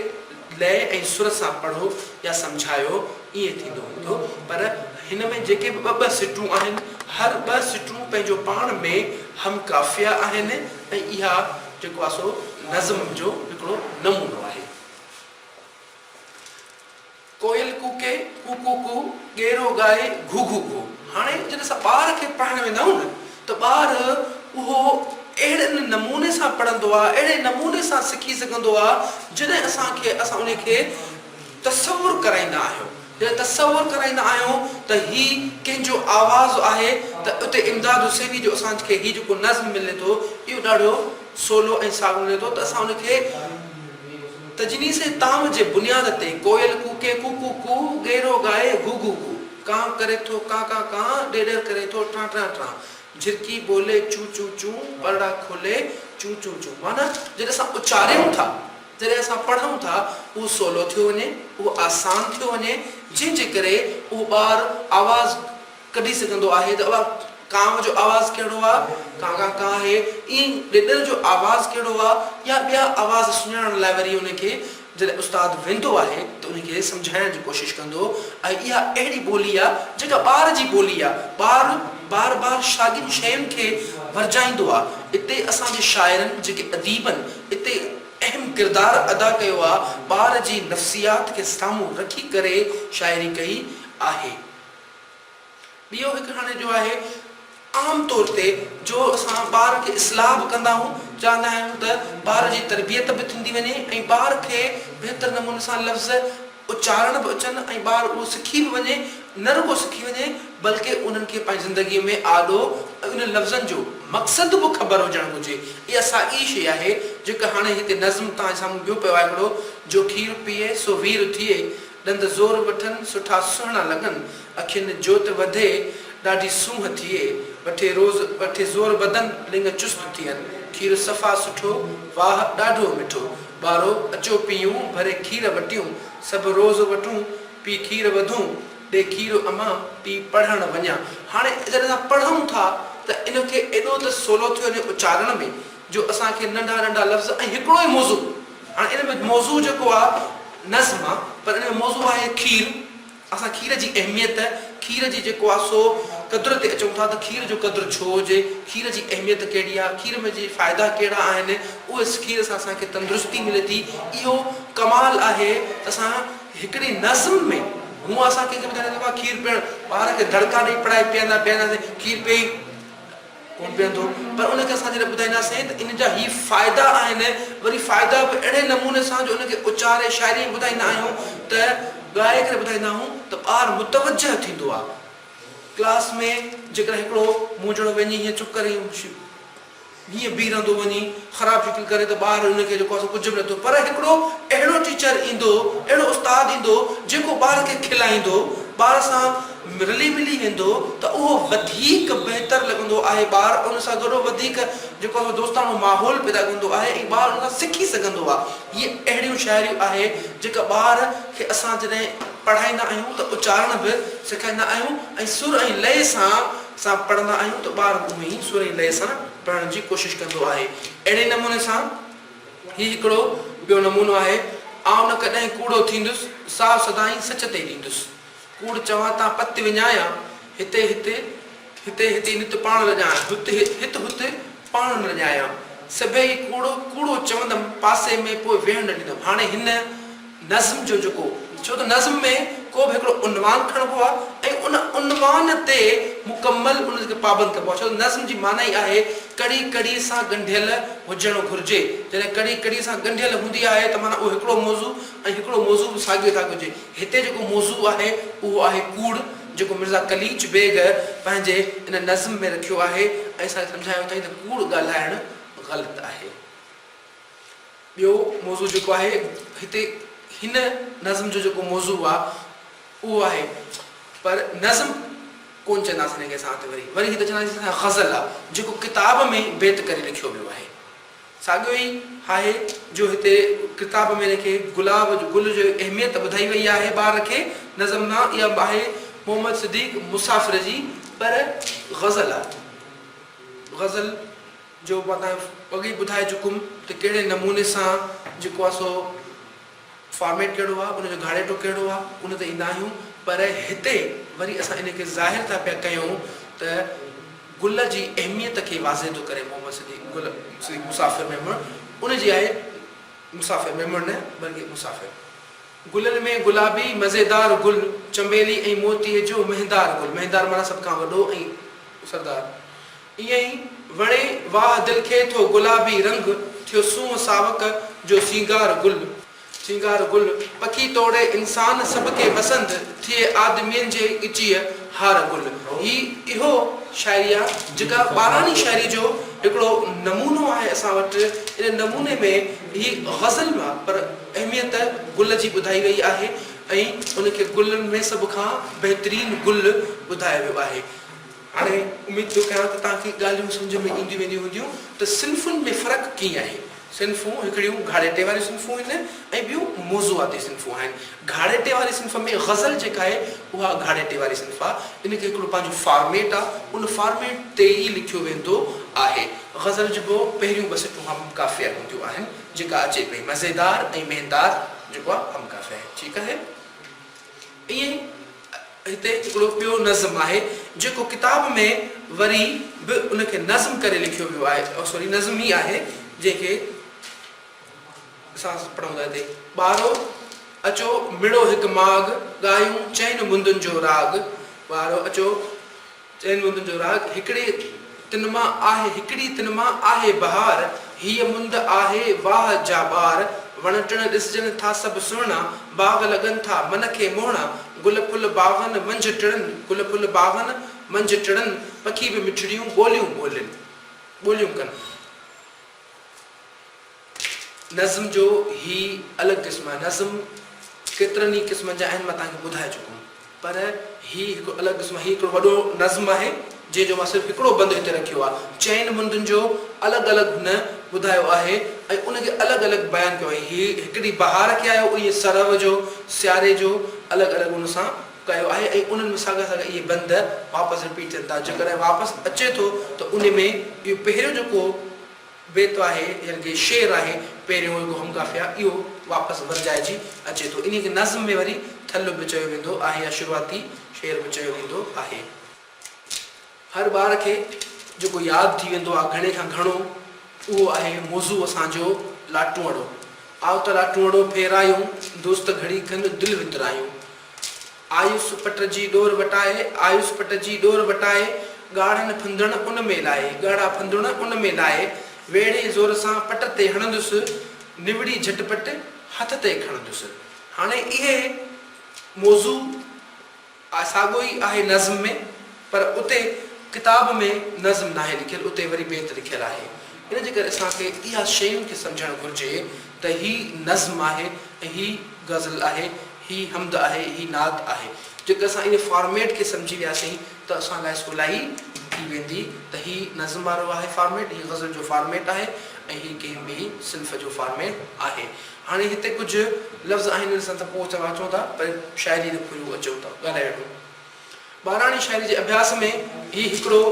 لئه ۽ سر سان پڙهو يا سمجهايو ائين ٿيندو هوندو پر هن ۾ جيڪي به ٻه ٻه سٽون آهن هر ٻه سٽون پنهنجو پاڻ ۾ هم قافيه آهن ۽ اها جيڪو آهي سو نظم جو هڪڙو نمونو آهي. ڪوئل ڪوڪي ڪو ڪو ڪو، ڳيرو ڳائي گهو گهو گهو. هاڻي جڏهن اسان ٻار کي پڙهائڻ ويندا آهيون نه ته ٻار اهو اهڙن نموني سان پڙهندو آهي اهڙي نموني سان سکي سگهندو آهي جڏهن اسان کي اسان ان کي تصور ڪرائيندا آهيون. جڏهن تصور ڪرائيندا آهيون ته هي ڪنهن جو آواز آهي ته اتي امداد حسيني جو اسان کي هي جيڪو نظم ملي ٿو اهو ڏاڍو سولو ۽ سادو ملي ٿو ته اسان ان کي تجنيس تام جي بنياد تي ڪوئل ڪوڪي ڪو ڪو ڪو، ڳيرو ڳائي گو گو گو، ڪانء ڪري ٿو ڪان ڪان ڪان، ڏيڏر ڪري ٿو ٽان ٽان ٽان، جهرڪي ٻولي چون چون چون، پرڙا کولي چون چون چون. معنيٰ جڏهن اسان اچاريون ٿا. جڏهن اسان پڙهون ٿا اهو سولو ٿيو وڃي، اهو آسان ٿيو وڃي، جنهن جي ڪري اهو ٻار آواز ڪڍي سگهندو آهي ته اها ڪانء جو آواز ڪهڙو آ، ڪان ڪان ڪان آهي، ائين ڏيڏر جو آواز ڪهڙو آ يا ٻيا آواز سڃاڻڻ لاء وري ان کي جڏهن استاد ويندو آهي ته ان کي سمجهائڻ جي ڪوشش ڪندو ۽ اها اهڙي ٻولي آ جيڪا ٻار جي ٻولي آ، ٻار بار بار ساڳين شين کي ورجائيندو آ، اتي اسان جي شاعرن جيڪي اديبن اتي اهم ڪردار ادا ڪيو آ، ٻار جي نفسيات کي سامهون رکي ڪري شاعري ڪئي آهي. ٻيو هڪ هاڻي جو آهي عام طور تي جو اسان ٻار کي اصلاح به ڪندا آهيون چاهندا آهيون ته ٻار جي تربيت به ٿيندي وڃي ۽ ٻار کي بهتر نموني سان لفظ اچارڻ به اچن ۽ ٻار اهو سکي به وڃي، نه رڳو سکي وڃي بلڪه انهن کي پنهنجي زندگيء ۾ آڏو انهن لفظن جو مقصد به خبر هجڻ گهرجي. اها ساڳي ئي شيء آهي جيڪا هاڻي هتي نظم توهان جي سامهون ٻيو پيو آهي هڪڙو، جو کير پيئي سو وير ٿئي، ڏند زور وٺن سٺا سهڻا لڳن، اکين جوت وڌي ڏاڍي سونهن ٿئي، وٺي روز وٺي زور بدن لڱ چست ٿين، کير صفا سٺو واهه ڏاڍو مٺو. ٻارو، اچو پيئون، ڀري کير وٽيون، سڀ روز وٽون، پي کير وڌون، ڏي کير امان، پي پڙهڻ وڃان. هاڻي جڏهن اسان پڙهون ٿا ته ان کي ايڏو ته سولو ٿيو وڃي اچارڻ ۾ جو اسان کي ننڍا ننڍا لفظ ۽ هڪڙو ئي موضوع، هاڻي ان ۾ موضوع جيڪو آ نظم آ پر ان ۾ موضوع آهي کير، اسان کير جي اهميت، کير جي جيڪو آ سو قدر تي اچون ٿا ته کير جو قدر ڇو هجي، کير جي اهميت ڪهڙي آ، کير ۾ جي فائدا ڪهڙا آهن، اهي کير سان اسان کي تندرستي ملي ٿي، اهو ڪمال آهي ته اسان هڪڙي نظم ۾ هونء اسان ڪنهن کي ٻڌائيندا آهيون ته کير پيئڻ ٻار کي دڙڪا ڏئي پڙهائي پيئندا پيئنداسين کير پيئي ڪونه پيئندو پر ان کي اسان جڏهن ٻڌائينداسين ته ان جا هي فائدا آهن وري فائدا به اهڙي نموني سان جو ان کي اچاري شاعري ۾ ٻڌائيندا آهيون ته ڳائي ڪري ٻڌائيندا آهيون ته ٻار متوجه ٿيندو آهي ڪلاس ۾ جيڪڏهن هڪڙو مون جهڙو وڃي هيئن چپ ڪري هيئن بيهي رهندو وڃي خراب شڪل ڪري ته ٻار ان کي جيڪو آهي سو ڪجهه به نٿو پر هڪڙو اهڙو ٽيچر ايندو اهڙو استاد ايندو جيڪو ٻار کي کلائيندو ٻار سان رلي ملي ويندو ته اهو وڌيڪ بهتر لڳندو آهي ٻار ان سان گڏو وڌيڪ جيڪو آهي سو دوستاڻو ماحول پيدا ڪندو آهي ۽ ٻار ان سان سکي سگهندو آهي هي اهڙيون شاعريون آهي جيڪا ٻار کي اسان جڏهن پڙهائيندا آهيون ته اچارڻ به سيکاريندا آهيون ۽ سر ۽ لئي سان سان پڙهندا آهيون ته ٻار به اونئين ئي سر ۽ لئي سان پڙهڻ جي ڪوشش ڪندو آهي اهڙي نموني سان هي هڪڙو ٻيو نمونو آهي آئون نه ڪڏهن ڪوڙو ٿيندس ساهه سدائين سچ تي ڏيندس. ڪوڙ چوان تان پت وڃايان، هتي هت هتي هتي نت پاڻ لڄايان، هت هت هت پاڻ نه لڄايان. سڀيئي ڪوڙ ڪوڙو چوندم، پاسي ۾ پوء ويهڻ نه ڏيندم. هاڻي هن نظم جو جيڪو، ڇو ته نظم ۾ ڪو به هڪڙو عنوان کڻبو آهي ۽ ان عنوان تي مڪمل ان کي پابند ڪبو آهي ڇو ته نظم جي معنيٰ ئي آهي ڪڙي ڪڙي سان ڳنڍيل هجڻ گهرجي. جڏهن ڪڙي ڪڙي سان ڳنڍيل هوندي آهي ته معنيٰ اهو هڪڙو موضوع ۽ هڪڙو موضوع به ساڳيو ٿا هجي. هتي جيڪو موضوع آهي اهو آهي ڪوڙ جيڪو مرزا قليچ بيگ پنهنجي ان نظم ۾ رکيو آهي ۽ اسان کي سمجهايو اٿائين ته ڪوڙ ڳالهائڻ غلط آهي. ٻيو موضوع جيڪو آهي هتي هن نظم جو جيڪو موضوع آهي اهو آهي پر نظم ڪونه چونداسين هن کي اسان هتي وري وري هتي چونداسين اسان غزل آهي جيڪو ڪتاب ۾ بيت ڪري لکيو ويو آهي ساڳيو ئي آهي جو هتي ڪتاب ۾ هن کي گلاب جو گل جو اهميت ٻڌائي وئي آهي ٻار کي نظم نه اها به آهي محمد صديق مسافر جي پر غزل آهي غزل جو مان توهان کي اڳ ئي ٻڌائي چڪم ته ڪهڙي نموني سان جيڪو آهي سو فارميٽ ڪهڙو آهي ان جو گهاڙيٽو ڪهڙو آهي ان تي ايندا آهيون پر هتي وري اسان ان کي ظاهر ٿا پيا ڪيون ته گل جي اهميت کي واضح ٿو ڪري محمد صديق گل صديق مسافر ميمڻ ان جي آهي مسافر ميمڻ نه بلڪه مسافر گلن ۾ گلابي مزيدار گل چنبيلي ۽ موتيء جو مهندار گل مهندار معنيٰ سڀ کان وڏو ۽ سردار ائين ئي وڻي واهه دل کي ٿو گلابي رنگ ٿيو سونهن ساوڪ جو سينگار گل سينگار گل پکي توڙي انسان سڀ کي پسند ٿئي آدمين جي ڳچيء هار گل هي اهو شاعري آ جيڪا ٻاراڻي شاعري جو هڪڙو نمونو آهي اسان وٽ ان نموني ۾ هي غزل آ پر اهميت گل جي ٻڌائي وئي آهي ۽ ان کي گلن ۾ سڀ کان بهترين گل ٻڌايو ويو آهي. هاڻي اميد ٿو ڪيان ته توهان کي ڳالهيون سمجهه ۾ اينديون وينديون هونديون ته صنفن ۾ فرق ڪيئن آهي. صنفون هڪڙيون گهاڙيٽي واريون صنفون آهن ۽ ٻيون موضوعاتي صنفون آهن. گهاڙيٽي واري صنف ۾ غزل جيڪا آهي اها گهاڙيٽي واري صنف آهي. ان کي هڪڙو پنهنجو فارميٽ آهي ان فارميٽ تي ئي لکيو ويندو آهي. غزل جون به پهريون ٻه سٽون هم قافيه هونديون آهن جيڪا اچي پئي مزيدار ۽ مهندار جيڪو آهي هم قافيه آهي. ٺيڪ آهي. ائين ئي هتي هڪڙو ٻيو نظم آهي، جيڪو ڪتاب ۾ وري به ان کي نظم ڪري لکيو ويو آهي، سوري نظم ئي آهي، جنهن کي اسان پڙهون ٿا هتي. ٻارو اچو مڙو هڪ ماڳ، ڳايون چئن مندن جو راڳ، ٻارو اچو. چئن مندن جو راڳ، هڪڙي تن مان آهي هڪڙي تن مان آهي بهار، هيء مند آهي واهه جا ٻار، وڻ ٽڻ ڏسجن ٿا سڀ سهڻا، باغ لڳن ٿا من کي موهڻا، گل ڦل باغن منجهه ٽڙن، گل ڦل باغن منجهه ٽڙن، پکي به مٺڙيون ٻوليون ٻولين، ٻوليون ڪن. نظم جو هي الڳ قسم آهي. نظم ڪيترن ئي قسمن جا آهن مان توهان کي ٻڌائي چڪو هوم پر هي هڪ الڳ قسم آهي. هي هڪڙو وڏو نظم آهي جنهن جو مان صرف هڪڙو بند هتي رکيو آهي. چئن مندن جو الڳ الڳ هن ٻڌايو آهي ۽ ان کي الڳ الڳ بيان ڪيو آهي. هي هڪڙي بهار کي آيو ائين سرو جو سياري جو الڳ الڳ ان سان ڪيو آهي ۽ انهن ۾ ساڳا ساڳا اهي بند واپس رپيٽ ٿين ٿا. جيڪڏهن واپس اچي ٿو ته ان ۾ اهو پهريون جيڪو بيت آهي يعني ڪي شعر آهي پهريون جيڪو هم قافيه اهو واپس ورجائجي اچي ٿو. انهيء کي نظم ۾ وري ٿلهه به چيو ويندو آهي يا شروعاتي شعر به چيو ويندو آهي. هر ٻار کي جيڪو ياد ٿي ويندو آهي گهڻي کان گهڻو اهو آهي موضوع اسان جو لاٽونئڙو. آء ته لاٽونئڙو ڦيرايون، دوست گهڙي کن دل وترايون. آيس پٽ جي ڏور وٽائي، آيس پٽ جي ڏور وٽائي، ڳاڙهن ڦندڻ ان ۾ لائي، ڳاڙها ڦندڻ ان ۾ لائي، ويڙهي زور سان پٽ تي هڻندس، نوڙي جهٽ پٽ هٿ تي کڻندس. هاڻي اهي موضوع ساڳيو ئي آهي نظم ۾ پر اتي ڪتاب ۾ نظم ناهي لکيل اتي وري بيت لکيل آهي. ان جي ڪري اسان کي اها شين کي سمجهڻ گهرجي ته هي نظم آهي ۽ هي غزل آهي، هي حمد آهي، هي نعت آهي. جيڪڏهن اسان ان فارميٽ کي سمجهي وياسين ته اسان لاء سولائي ٿي ويندي ته هي نظم وارو آهي فارميٽ، هي غزل جو فارميٽ آهي ۽ هي ڪنهن ٻي صنف جو فارميٽ آهي. هاڻي هتي ڪجهه لفظ آهن ان سان ته پوء چوا اچون ٿا پر شاعري تي پورو اچون ٿا ڳالهائي وٺون. ٻاراڻي شاعري جي اڀياس ۾ هي هڪڙو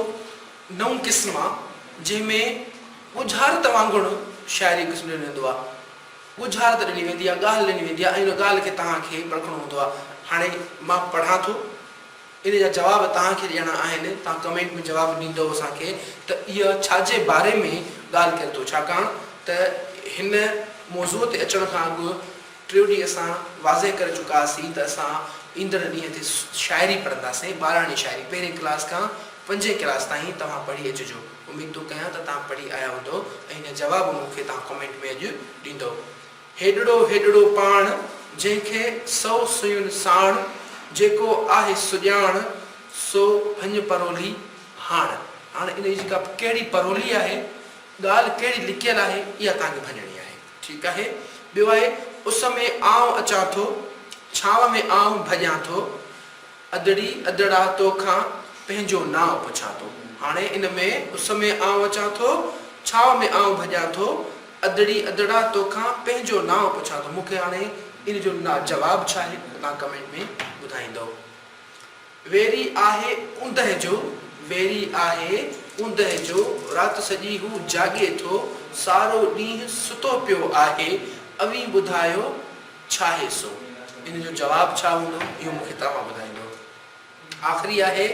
نئون قسم آ جنهن ۾ ڳجهارت وانگر شاعري قسم ڏنو ويندو آ. ڳجهارت ڏني ويندي آ، ڳالهه ڏني ويندي آ ۽ ان ڳالهه کي توهان کي پرکڻو هوندو آ. هاڻي مان پڙهان ٿو ان جا جواب توهان کي ڏيڻا آهن، توهان ڪمينٽ ۾ جواب ڏيندؤ اسان کي ته اها ڇا جي باري ۾ ڳالهه ڪري ٿو ڇاڪاڻ ته هن موضوع تي اچڻ کان اڳ ٽيون ڏينهن اسان واضح ڪري چڪا هئاسين ته اسان ايندڙ ڏينهن تي شاعري پڙهنداسين، ٻاراڻي شاعري پهرين ڪلاس کان پنجين ڪلاس تائين توهان پڙهي اچجو. اميد ٿو ڪيان ته توهان پڙهي آيا هوندؤ ۽ ان جا جواب مون کي توهان ڪمينٽ ۾ اڄ ڏيندؤ. هيڏڙو هيڏڙو پاڻ، جنهن کي سو سوين ساڻ، جيڪو آهي سڄاڻ، سو ڀڃ پرولي هاڻ. هاڻ ان جي جيڪا ڪهڙي پرولي آهي، ڳالهه ڪهڙي لڪيل آهي، اها توهان کي ڀڃڻي آهي. ٺيڪ آهي. ٻيو آهي، اس ۾ آئون اچان ٿو، ڇانو ۾ آئون ڀڄان ٿو، ادڙي ادڙا تو کان پنهنجو نانء پڇان ٿو. هاڻي ان ۾ اس ۾ آئون اچان ٿو، ڇانو ۾ آئون ڀڄان ٿو، ادڙي ادڙا تو کان پنهنجو نانء پڇان ٿو. مون کي هاڻي ان جو جواب ڇا آهي توهان ڪمينٽ ۾ ٻڌائيندؤ. ويري آهي اوندهه جو، ويري آهي اوندهه جو، رات سڄي هو جاڳي ٿو، سارو ڏينهن ستو پيو آهي، اوهين ٻڌايو ڇاهي سو؟ ان جو جواب ڇا هوندو؟ اهو مون کي توهان ٻڌائيندو. آخري آهي،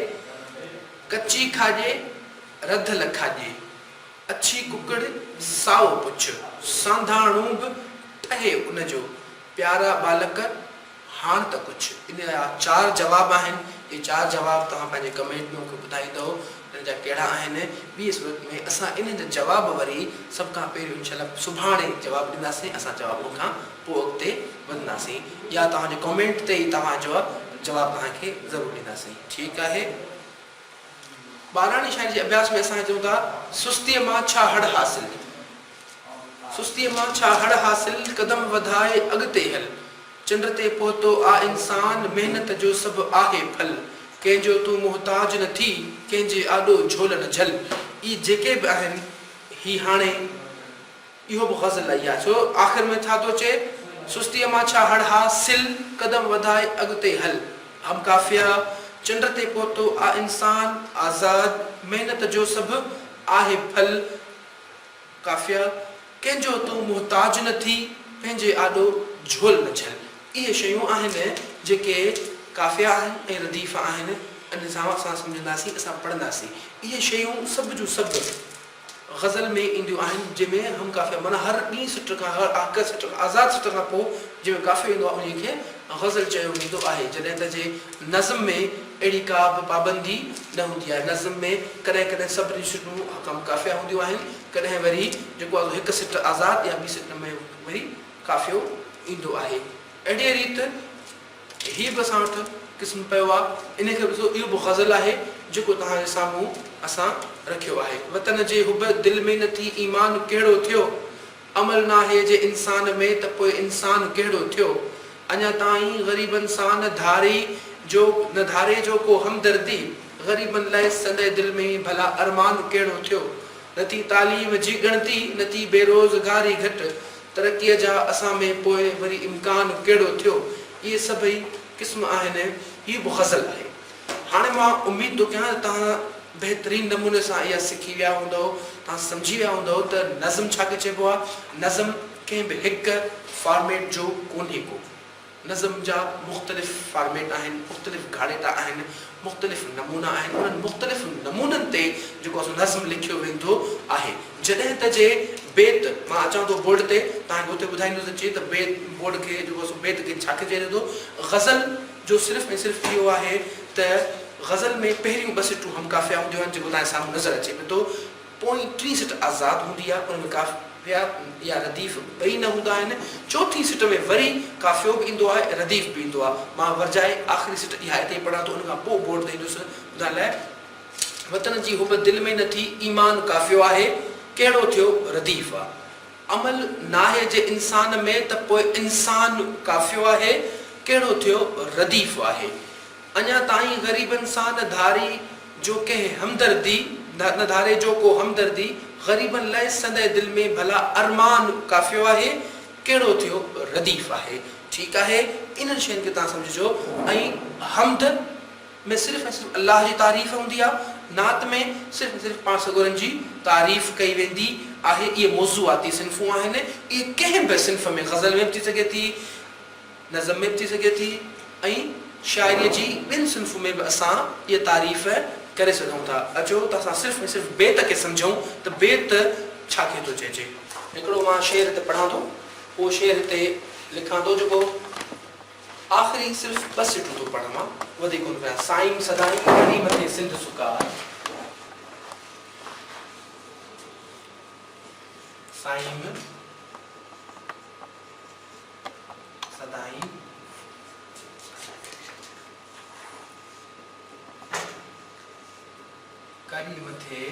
ڪچي کاڄي، رڌل کاڄي، اڇي ڪڪڙ، سائو پڇ، سانڌاڻو به ٺهي ان جو، پيارا ٻالڪ، هاڻ ته ڪجهه. ان جا چار جواب آهن. اهي چار جواب توهان پنهنجي ڪمينٽ ۾ مون کي ٻڌائيندؤ ته ان جا ڪهڙا آهن. ٻيء صورت ۾ اسان انهن جا جواب وري سڀ کان پهريون انشاء الله سڀاڻي جواب ڏينداسين. اسان جواب ان کان پوء اڳتي وڌنداسين يا توهان جي ڪمينٽ تي ئي توهان جو جواب توهان کي ضرور ڏينداسين. ٺيڪ آهي. ٻاراڻي شاعري جي اڀياس ۾ اسان چئون ٿا سستيء مان ڇا هڙ حاصل. سستيء مان ڇا هڙ حاصل، قدم وڌائي اڳتي هل. چنڊ تي پهتو آ انسان، محنت جو سڀ آهي ڦل. ڪنهن جو تون محتاج نه ٿي، ڪنهن جي آڏو جهول نه جهل. اهي جيڪي به آهن، هي هاڻي اهو به غزل آهي. ڇو آخر ۾ ڇا ٿو چئي، سستيء مان ڇا هڙ حاصل، قدم وڌائي اڳتي هل. هم قافيه، چنڊ تي پهتو آ انسان، آزاد، محنت جو سڀ آهي ڦل. قافيه، ڪنهن جو تون محتاج نه ٿي، پنهنجي آڏو جهول نه جهل. اهي شيون آهن جيڪي قافيه آهن ۽ رديف آهن، ان سان اسان سمجهنداسين، اسان پڙهنداسين. اهي شيون سڀ جون سڀ غزل ۾ اينديون آهن، جنهن ۾ هم قافيه معنيٰ هر ٻي سٽ کان هر هڪ سٽ کان آزاد سٽ کان پوء جنهن ۾ قافيو ايندو آهي انهيء کي غزل چيو ويندو آهي، جڏهن ته جي نظم ۾ اهڙي ڪا به پابندي نه هوندي آهي. نظم ۾ ڪڏهن ڪڏهن سڀني سٽون هم قافيه هونديون آهن، ڪڏهن وري جيڪو آهي سو هڪ سٽ آزاد يا ٻي سٽ ۾ وري قافيو ايندو آهي. اهڙيء ريت هي به اسان وٽ قسم پيو آهي. انهيء کي به ڏسو، اهو به غزل آهي، جيڪو توهان جي سامهون اسان رکيو آهي. وطن جي حب دل ۾ نه ٿي ايمان ڪهڙو ٿيو؟ عمل ناهي جي انسان ۾ ته پوء انسان ڪهڙو ٿيو؟ اڃا تائين غريبن سان نه ڌاري جو نه ڌاري جو ڪو همدردي، غريبن لئه سندء دل ۾ ڀلا ارمان ڪهڙو ٿيو؟ نه ٿي تعليم جي ڳڻتي، نه ٿي بيروزگاري گهٽ، ترقيء جا اسان ۾ پوء وري امڪان ڪهڙو ٿيو؟ اهي سڀئي قسم آهن، هي به غزل آهي. هاڻي مان اميد ٿو ڪيان ته توهان بهترين نموني سان اها سکي ويا هوندؤ، توهان سمجهي ويا هوندؤ ته نظم ڇا کي چئبو آهي. نظم ڪنهن به هڪ فارميٽ جو ڪونهي ڪو. نظم جا مختلف فارميٽ آهن، مختلف گهاڙيٽا آهن، مختلف نمونا آهن، انهن مختلف نمونن تي جيڪو آهي سو نظم لکيو ويندو آهي. جڏهن ته جي بيت، مان اچان ٿو بورڊ تي، توهان کي اتي ٻڌائيندس ته چي ته بيت بورڊ کي جيڪو آهي سو بيت کي ڇا کي چئجي ٿو. غزل جو صرف ۽ صرف اهو آهي ته غزل ۾ پهريون ٻه سٽون هم قافيه هونديون آهن جيڪو توهان جي سامهون نظر اچي پيو ٿو. پوئين ٽين سٽ آزاد هوندي آهي ان ۾ قافيه يا رديف ٻئي نه هوندا آهن. چوٿين سٽ ۾ وري قافيو به ايندو آهي رديف به ايندو آهي. مان ورجائي آخري سٽ اها هتي ئي پڙهان ٿو ان کان پوء بورڊ تي ايندس ٻڌائڻ لاء. وطن جي حب دل ۾ نه ٿي ايمان قافيو آهي ڪهڙو ٿيو رديف آ. عمل ناهي جي انسان ۾ ته پوء انسان قافيو آهي، ڪهڙو ٿيو رديف آهي. اڃا تائين غريبن سان نه ڌاري جو ڪنهن همدردي، نه ڌاري جو ڪو همدردي، غريبن لئه سندء دل ۾ ڀلا ارمان قافيو آهي، ڪهڙو ٿيو رديف آهي. ٺيڪ آهي، انهن شين کي توهان سمجهجو ۽ حمد. ۾ صرف ۽ صرف الله جي تعريف هوندي آهي، نعت ۾ صرف ۽ صرف پاڻ سڳورن جي تعريف ڪئي ويندي آهي، اهي موضوعاتي صنفون آهن، اهي ڪنهن به صنف ۾ غزل ۾ به ٿي سگهي ٿي، نظم ۾ به ٿي سگهي ٿي ۽ شاعريء جي ٻين صنفن ۾ به اسان اها تعريف ڪري سگهون ٿا. اچو ته اسان صرف ۽ صرف بيت کي سمجهون ته بيت ڇا کي ٿو چئجي. هڪڙو مان شعر هتي پڙهان ٿو، اهو شعر هتي لکان ٿو جيڪو. آخري صرف ٻه سٽون ٿو پڙهان مان، وڌيڪ ڪونه پڙهان. سائين سدائين ڪري مٿي سنڌ سڪار. سائين سدائين ڪري مٿي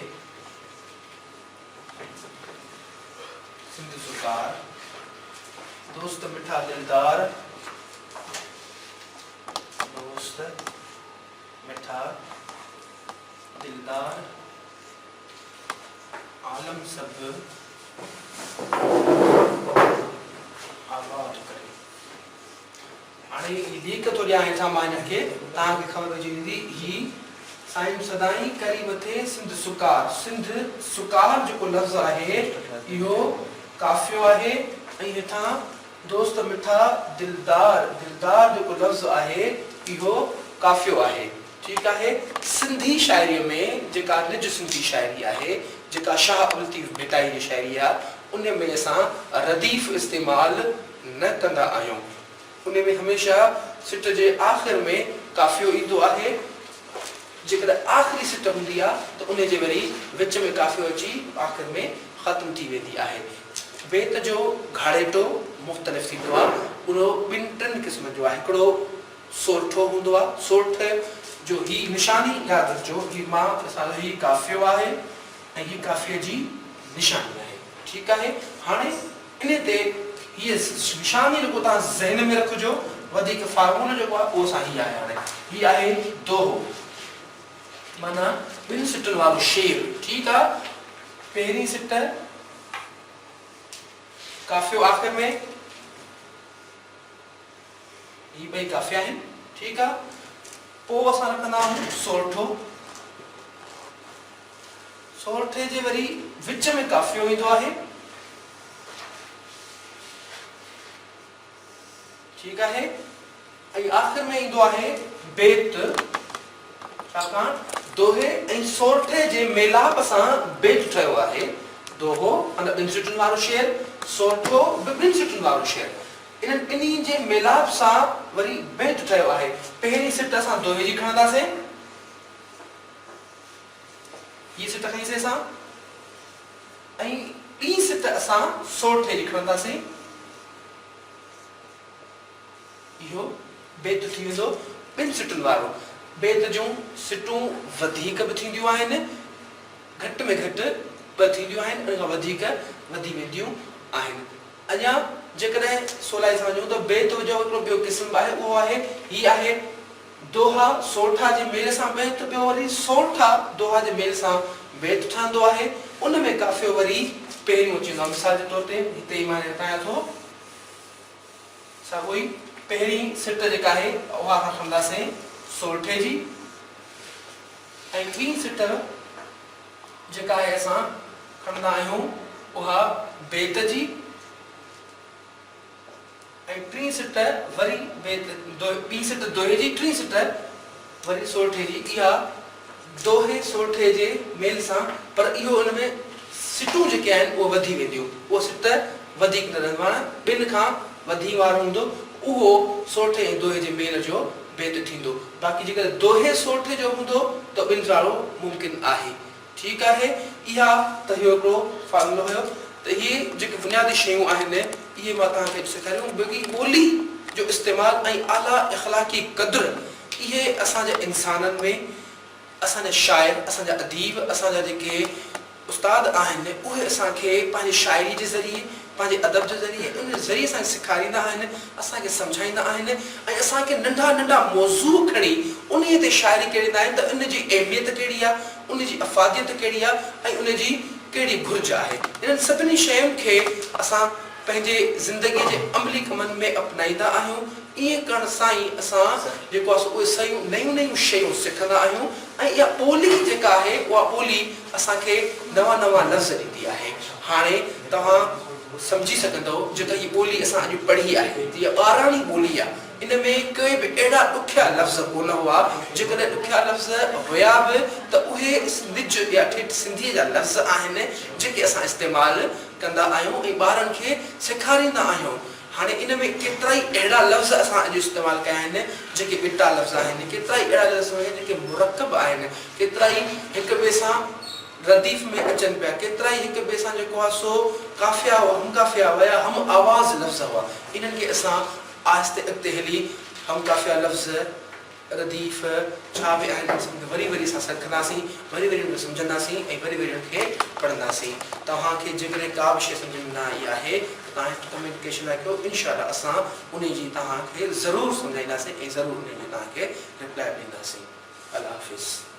سنڌ سڪار. دوست مٺا دلدار، دوست مٺا دلدار، عالم سڀ آباد ڪري. هاڻي هي ليڪ ٿو ڏيان هيٺان مان هنن کي، توهان کي خبر پئجي ويندي. هي سائين سدائين ڪري مٿي سنڌ سڪار، سنڌ سڪار جيڪو لفظ آهي اهو قافيو آهي ۽ هيٺان دوست مٺا دلدار، دلدار جيڪو لفظ آهي اهو قافيو آهي. ٺيڪ آهي سنڌي شاعريء ۾ جيڪا نج سنڌي شاعري آهي، جيڪا شاهه عبدالطيف ڀٽائي جي شاعري آهي، ان ۾ اسان رديف استعمال نه ڪندا آهيون. ان ۾ هميشه سٽ جي آخر ۾ قافيو ايندو آهي. جيڪڏهن آخري سٽ هوندي آهي ته ان جي وري وچ ۾ قافيو اچي آخر ۾ ختم ٿي ويندي آهي. بيت جو گهاڙيٽو مختلف ٿيندو آهي. اهو ٻن ٽن قسمن جو آهي. هڪڙو سورٺو هوندو آهي. سورٺ جو هي نشاني ياد رکجو، هي مان ڏسان ٿو هي قافيو آهي ۽ هي قافيي جي نشاني آهي. ٺيڪ آهي. هاڻي انهي تي هيء نشاني رڳو توهان ذهن ۾ رکجو، وڌيڪ فارمولو جيڪو آهي اهو اسان هي آهي هاڻي هي آهي دوهو معنيٰ ٻن سٽن وارو شعر ٺيڪ آهي پهرين سٽ قافيو آخر ۾ هي ٻئي قافيا آهن ٺيڪ آهي پوء اسان رکندا آهيون سورٺو سورٺي جي وري وچ ۾ قافيو ايندو آهي. ٺيڪ آهي ۽ آخر ۾ ايندو آهي بيت ڇاڪاڻ دوهي ۽ سورٺي جي ميلاپ سان بيت ٺهيو آهي. دوهو معنيٰ ٻن سٽن وارو شعر، سورٺو به ٻن سٽن وارو شعر. انهن ٻنهي جي ميلاپ سان وري بيت ٺهيو آهي. پهرين سٽ اسان دوهي جي کڻنداسين. هيء سٽ کنئي سين اسان ۽ ٻي سٽ اسان سورٺي جي کڻنداسين. اهو بيت ٿي ويندو ٻن سٽن وارو. بيت جون سٽون وڌيڪ به ٿينديون آهن، گهٽ ۾ گهٽ ٻه ٿينديون آهن، ان کان وڌيڪ وڌي وينديون آهن. اڃا جيڪڏهن سولائي سان وڃون ته بيت جو هڪڙو ٻيو قسم به آهي، اهو آهي، هي آهي دوها سورٺا جي ميل سان بيت، ٻيو وري سورٺا دوها جي ميل سان بيت ٺهندو آهي، ان ۾ قافيو وري پهريون اچي ويندو آهي. مثال جي طور تي هتي ئي مان لکايان ٿو، ساڳيو ئي پهرين سٽ جيڪا آهي اها اسان کڻنداسين سورٺي جي ۽ ٻي سٽ جيڪا آهي اسان کڻندا آهيون اها بيت جي. ۽ ٽين سٽ وري بيت ٻي سٽ دوهي جي ٽين سٽ وري سورٺي جي اها دوهي سورٺي جي ميل سان پر اهو ان ۾ سٽون جيڪي آهن اهي وڌي وينديون اهو سٽ وڌيڪ نه رهندو معنيٰ ٻن کان وڌي وارو هوندو اهو سورٺي ۽ دوهي جي ميل جو بيت ٿيندو باقي جيڪڏهن دوهي سورٺي جو هوندو ته ٻن وارو ممڪن آهي. ٺيڪ آهي اها ته اهو هڪڙو فارمولو هيو ته اهي جيڪي بنيادي شيون آهن اهي مان توهان کي اڄ سيکاريون باقي ٻولي جو استعمال ۽ اعليٰ اخلاقي قدر اهي اسان جي انسانن ۾ اسان جا شاعر اسان جا اديب اسان جا جيڪي استاد آهن اهي اسان کي پنهنجي شاعري جي ذريعي پنهنجي ادب جي ذريعي ان جي ذريعي اسان کي سيکاريندا آهن، اسان کي سمجهائيندا آهن ۽ اسان کي ننڍا ننڍا موضوع کڻي انهيء تي شاعري ڪريندا آهن ته ان جي اهميت ڪهڙي آهي، ان جي افاديت ڪهڙي آهي ۽ ان جي ڪهڙي گهرج آهي. انهن سڀني شين کي اسان پنهنجي زندگيء جي عملي ڪمن ۾ اپنائيندا آهيون. ائين ڪرڻ سان ئي اسان جيڪو آهي سو اهي سيون نيون نيون شيون سکندا آهيون ۽ اها ٻولي جيڪا آهي اها ٻولي اسان کي نوان نوان لفظ ڏيندي آهي. هاڻي توهان سمجهي سگهندؤ جيڪا هي ٻولي اسان اڄ پڙهي آهي ته اها ٻاراڻي ٻولي آهي ان ۾ ڪي به اهڙا ڏکيا لفظ ڪونه هئا جيڪڏهن ڏکيا لفظ هيا به ته اهي نج يا ٺيٺ سنڌيء جا لفظ آهن جيڪي اسان استعمال ڪندا آهيون ۽ ٻارن کي سيکاريندا آهيون. هاڻي ان ۾ ڪيترائي اهڙا لفظ اسان اڄ استعمال ڪيا آهن، جيڪي ٻٽا لفظ آهن، ڪيترائي اهڙا لفظ آهن جيڪي مرڪب آهن، ڪيترائي هڪ ٻئي سان رديف ۾ اچن پيا، ڪيترائي هڪ ٻئي سان جيڪو آهي سو قافيا هئا، هم قافيا هئا يا هم آواز لفظ هئا، انهن کي اسان آهستي اڳتي هلي هم قافيا لفظ، رديف، ڇا به آهن انهن سڀني کي وري وري اسان سکنداسين، وري وري انهن کي سمجهنداسين ۽ وري وري انهن کي پڙهنداسين. توهان کي جيڪڏهن ڪا به شيء سمجهه ۾ نه آئي آهي ته توهان هڪ ڪمينٽ ڪري لاء ڪيو انشاء الله اسان انهي جي توهان کي ضرور سمجهائينداسين ۽ ضرور انهي جي توهان کي رپلائي به ڏينداسين. الله حافظ.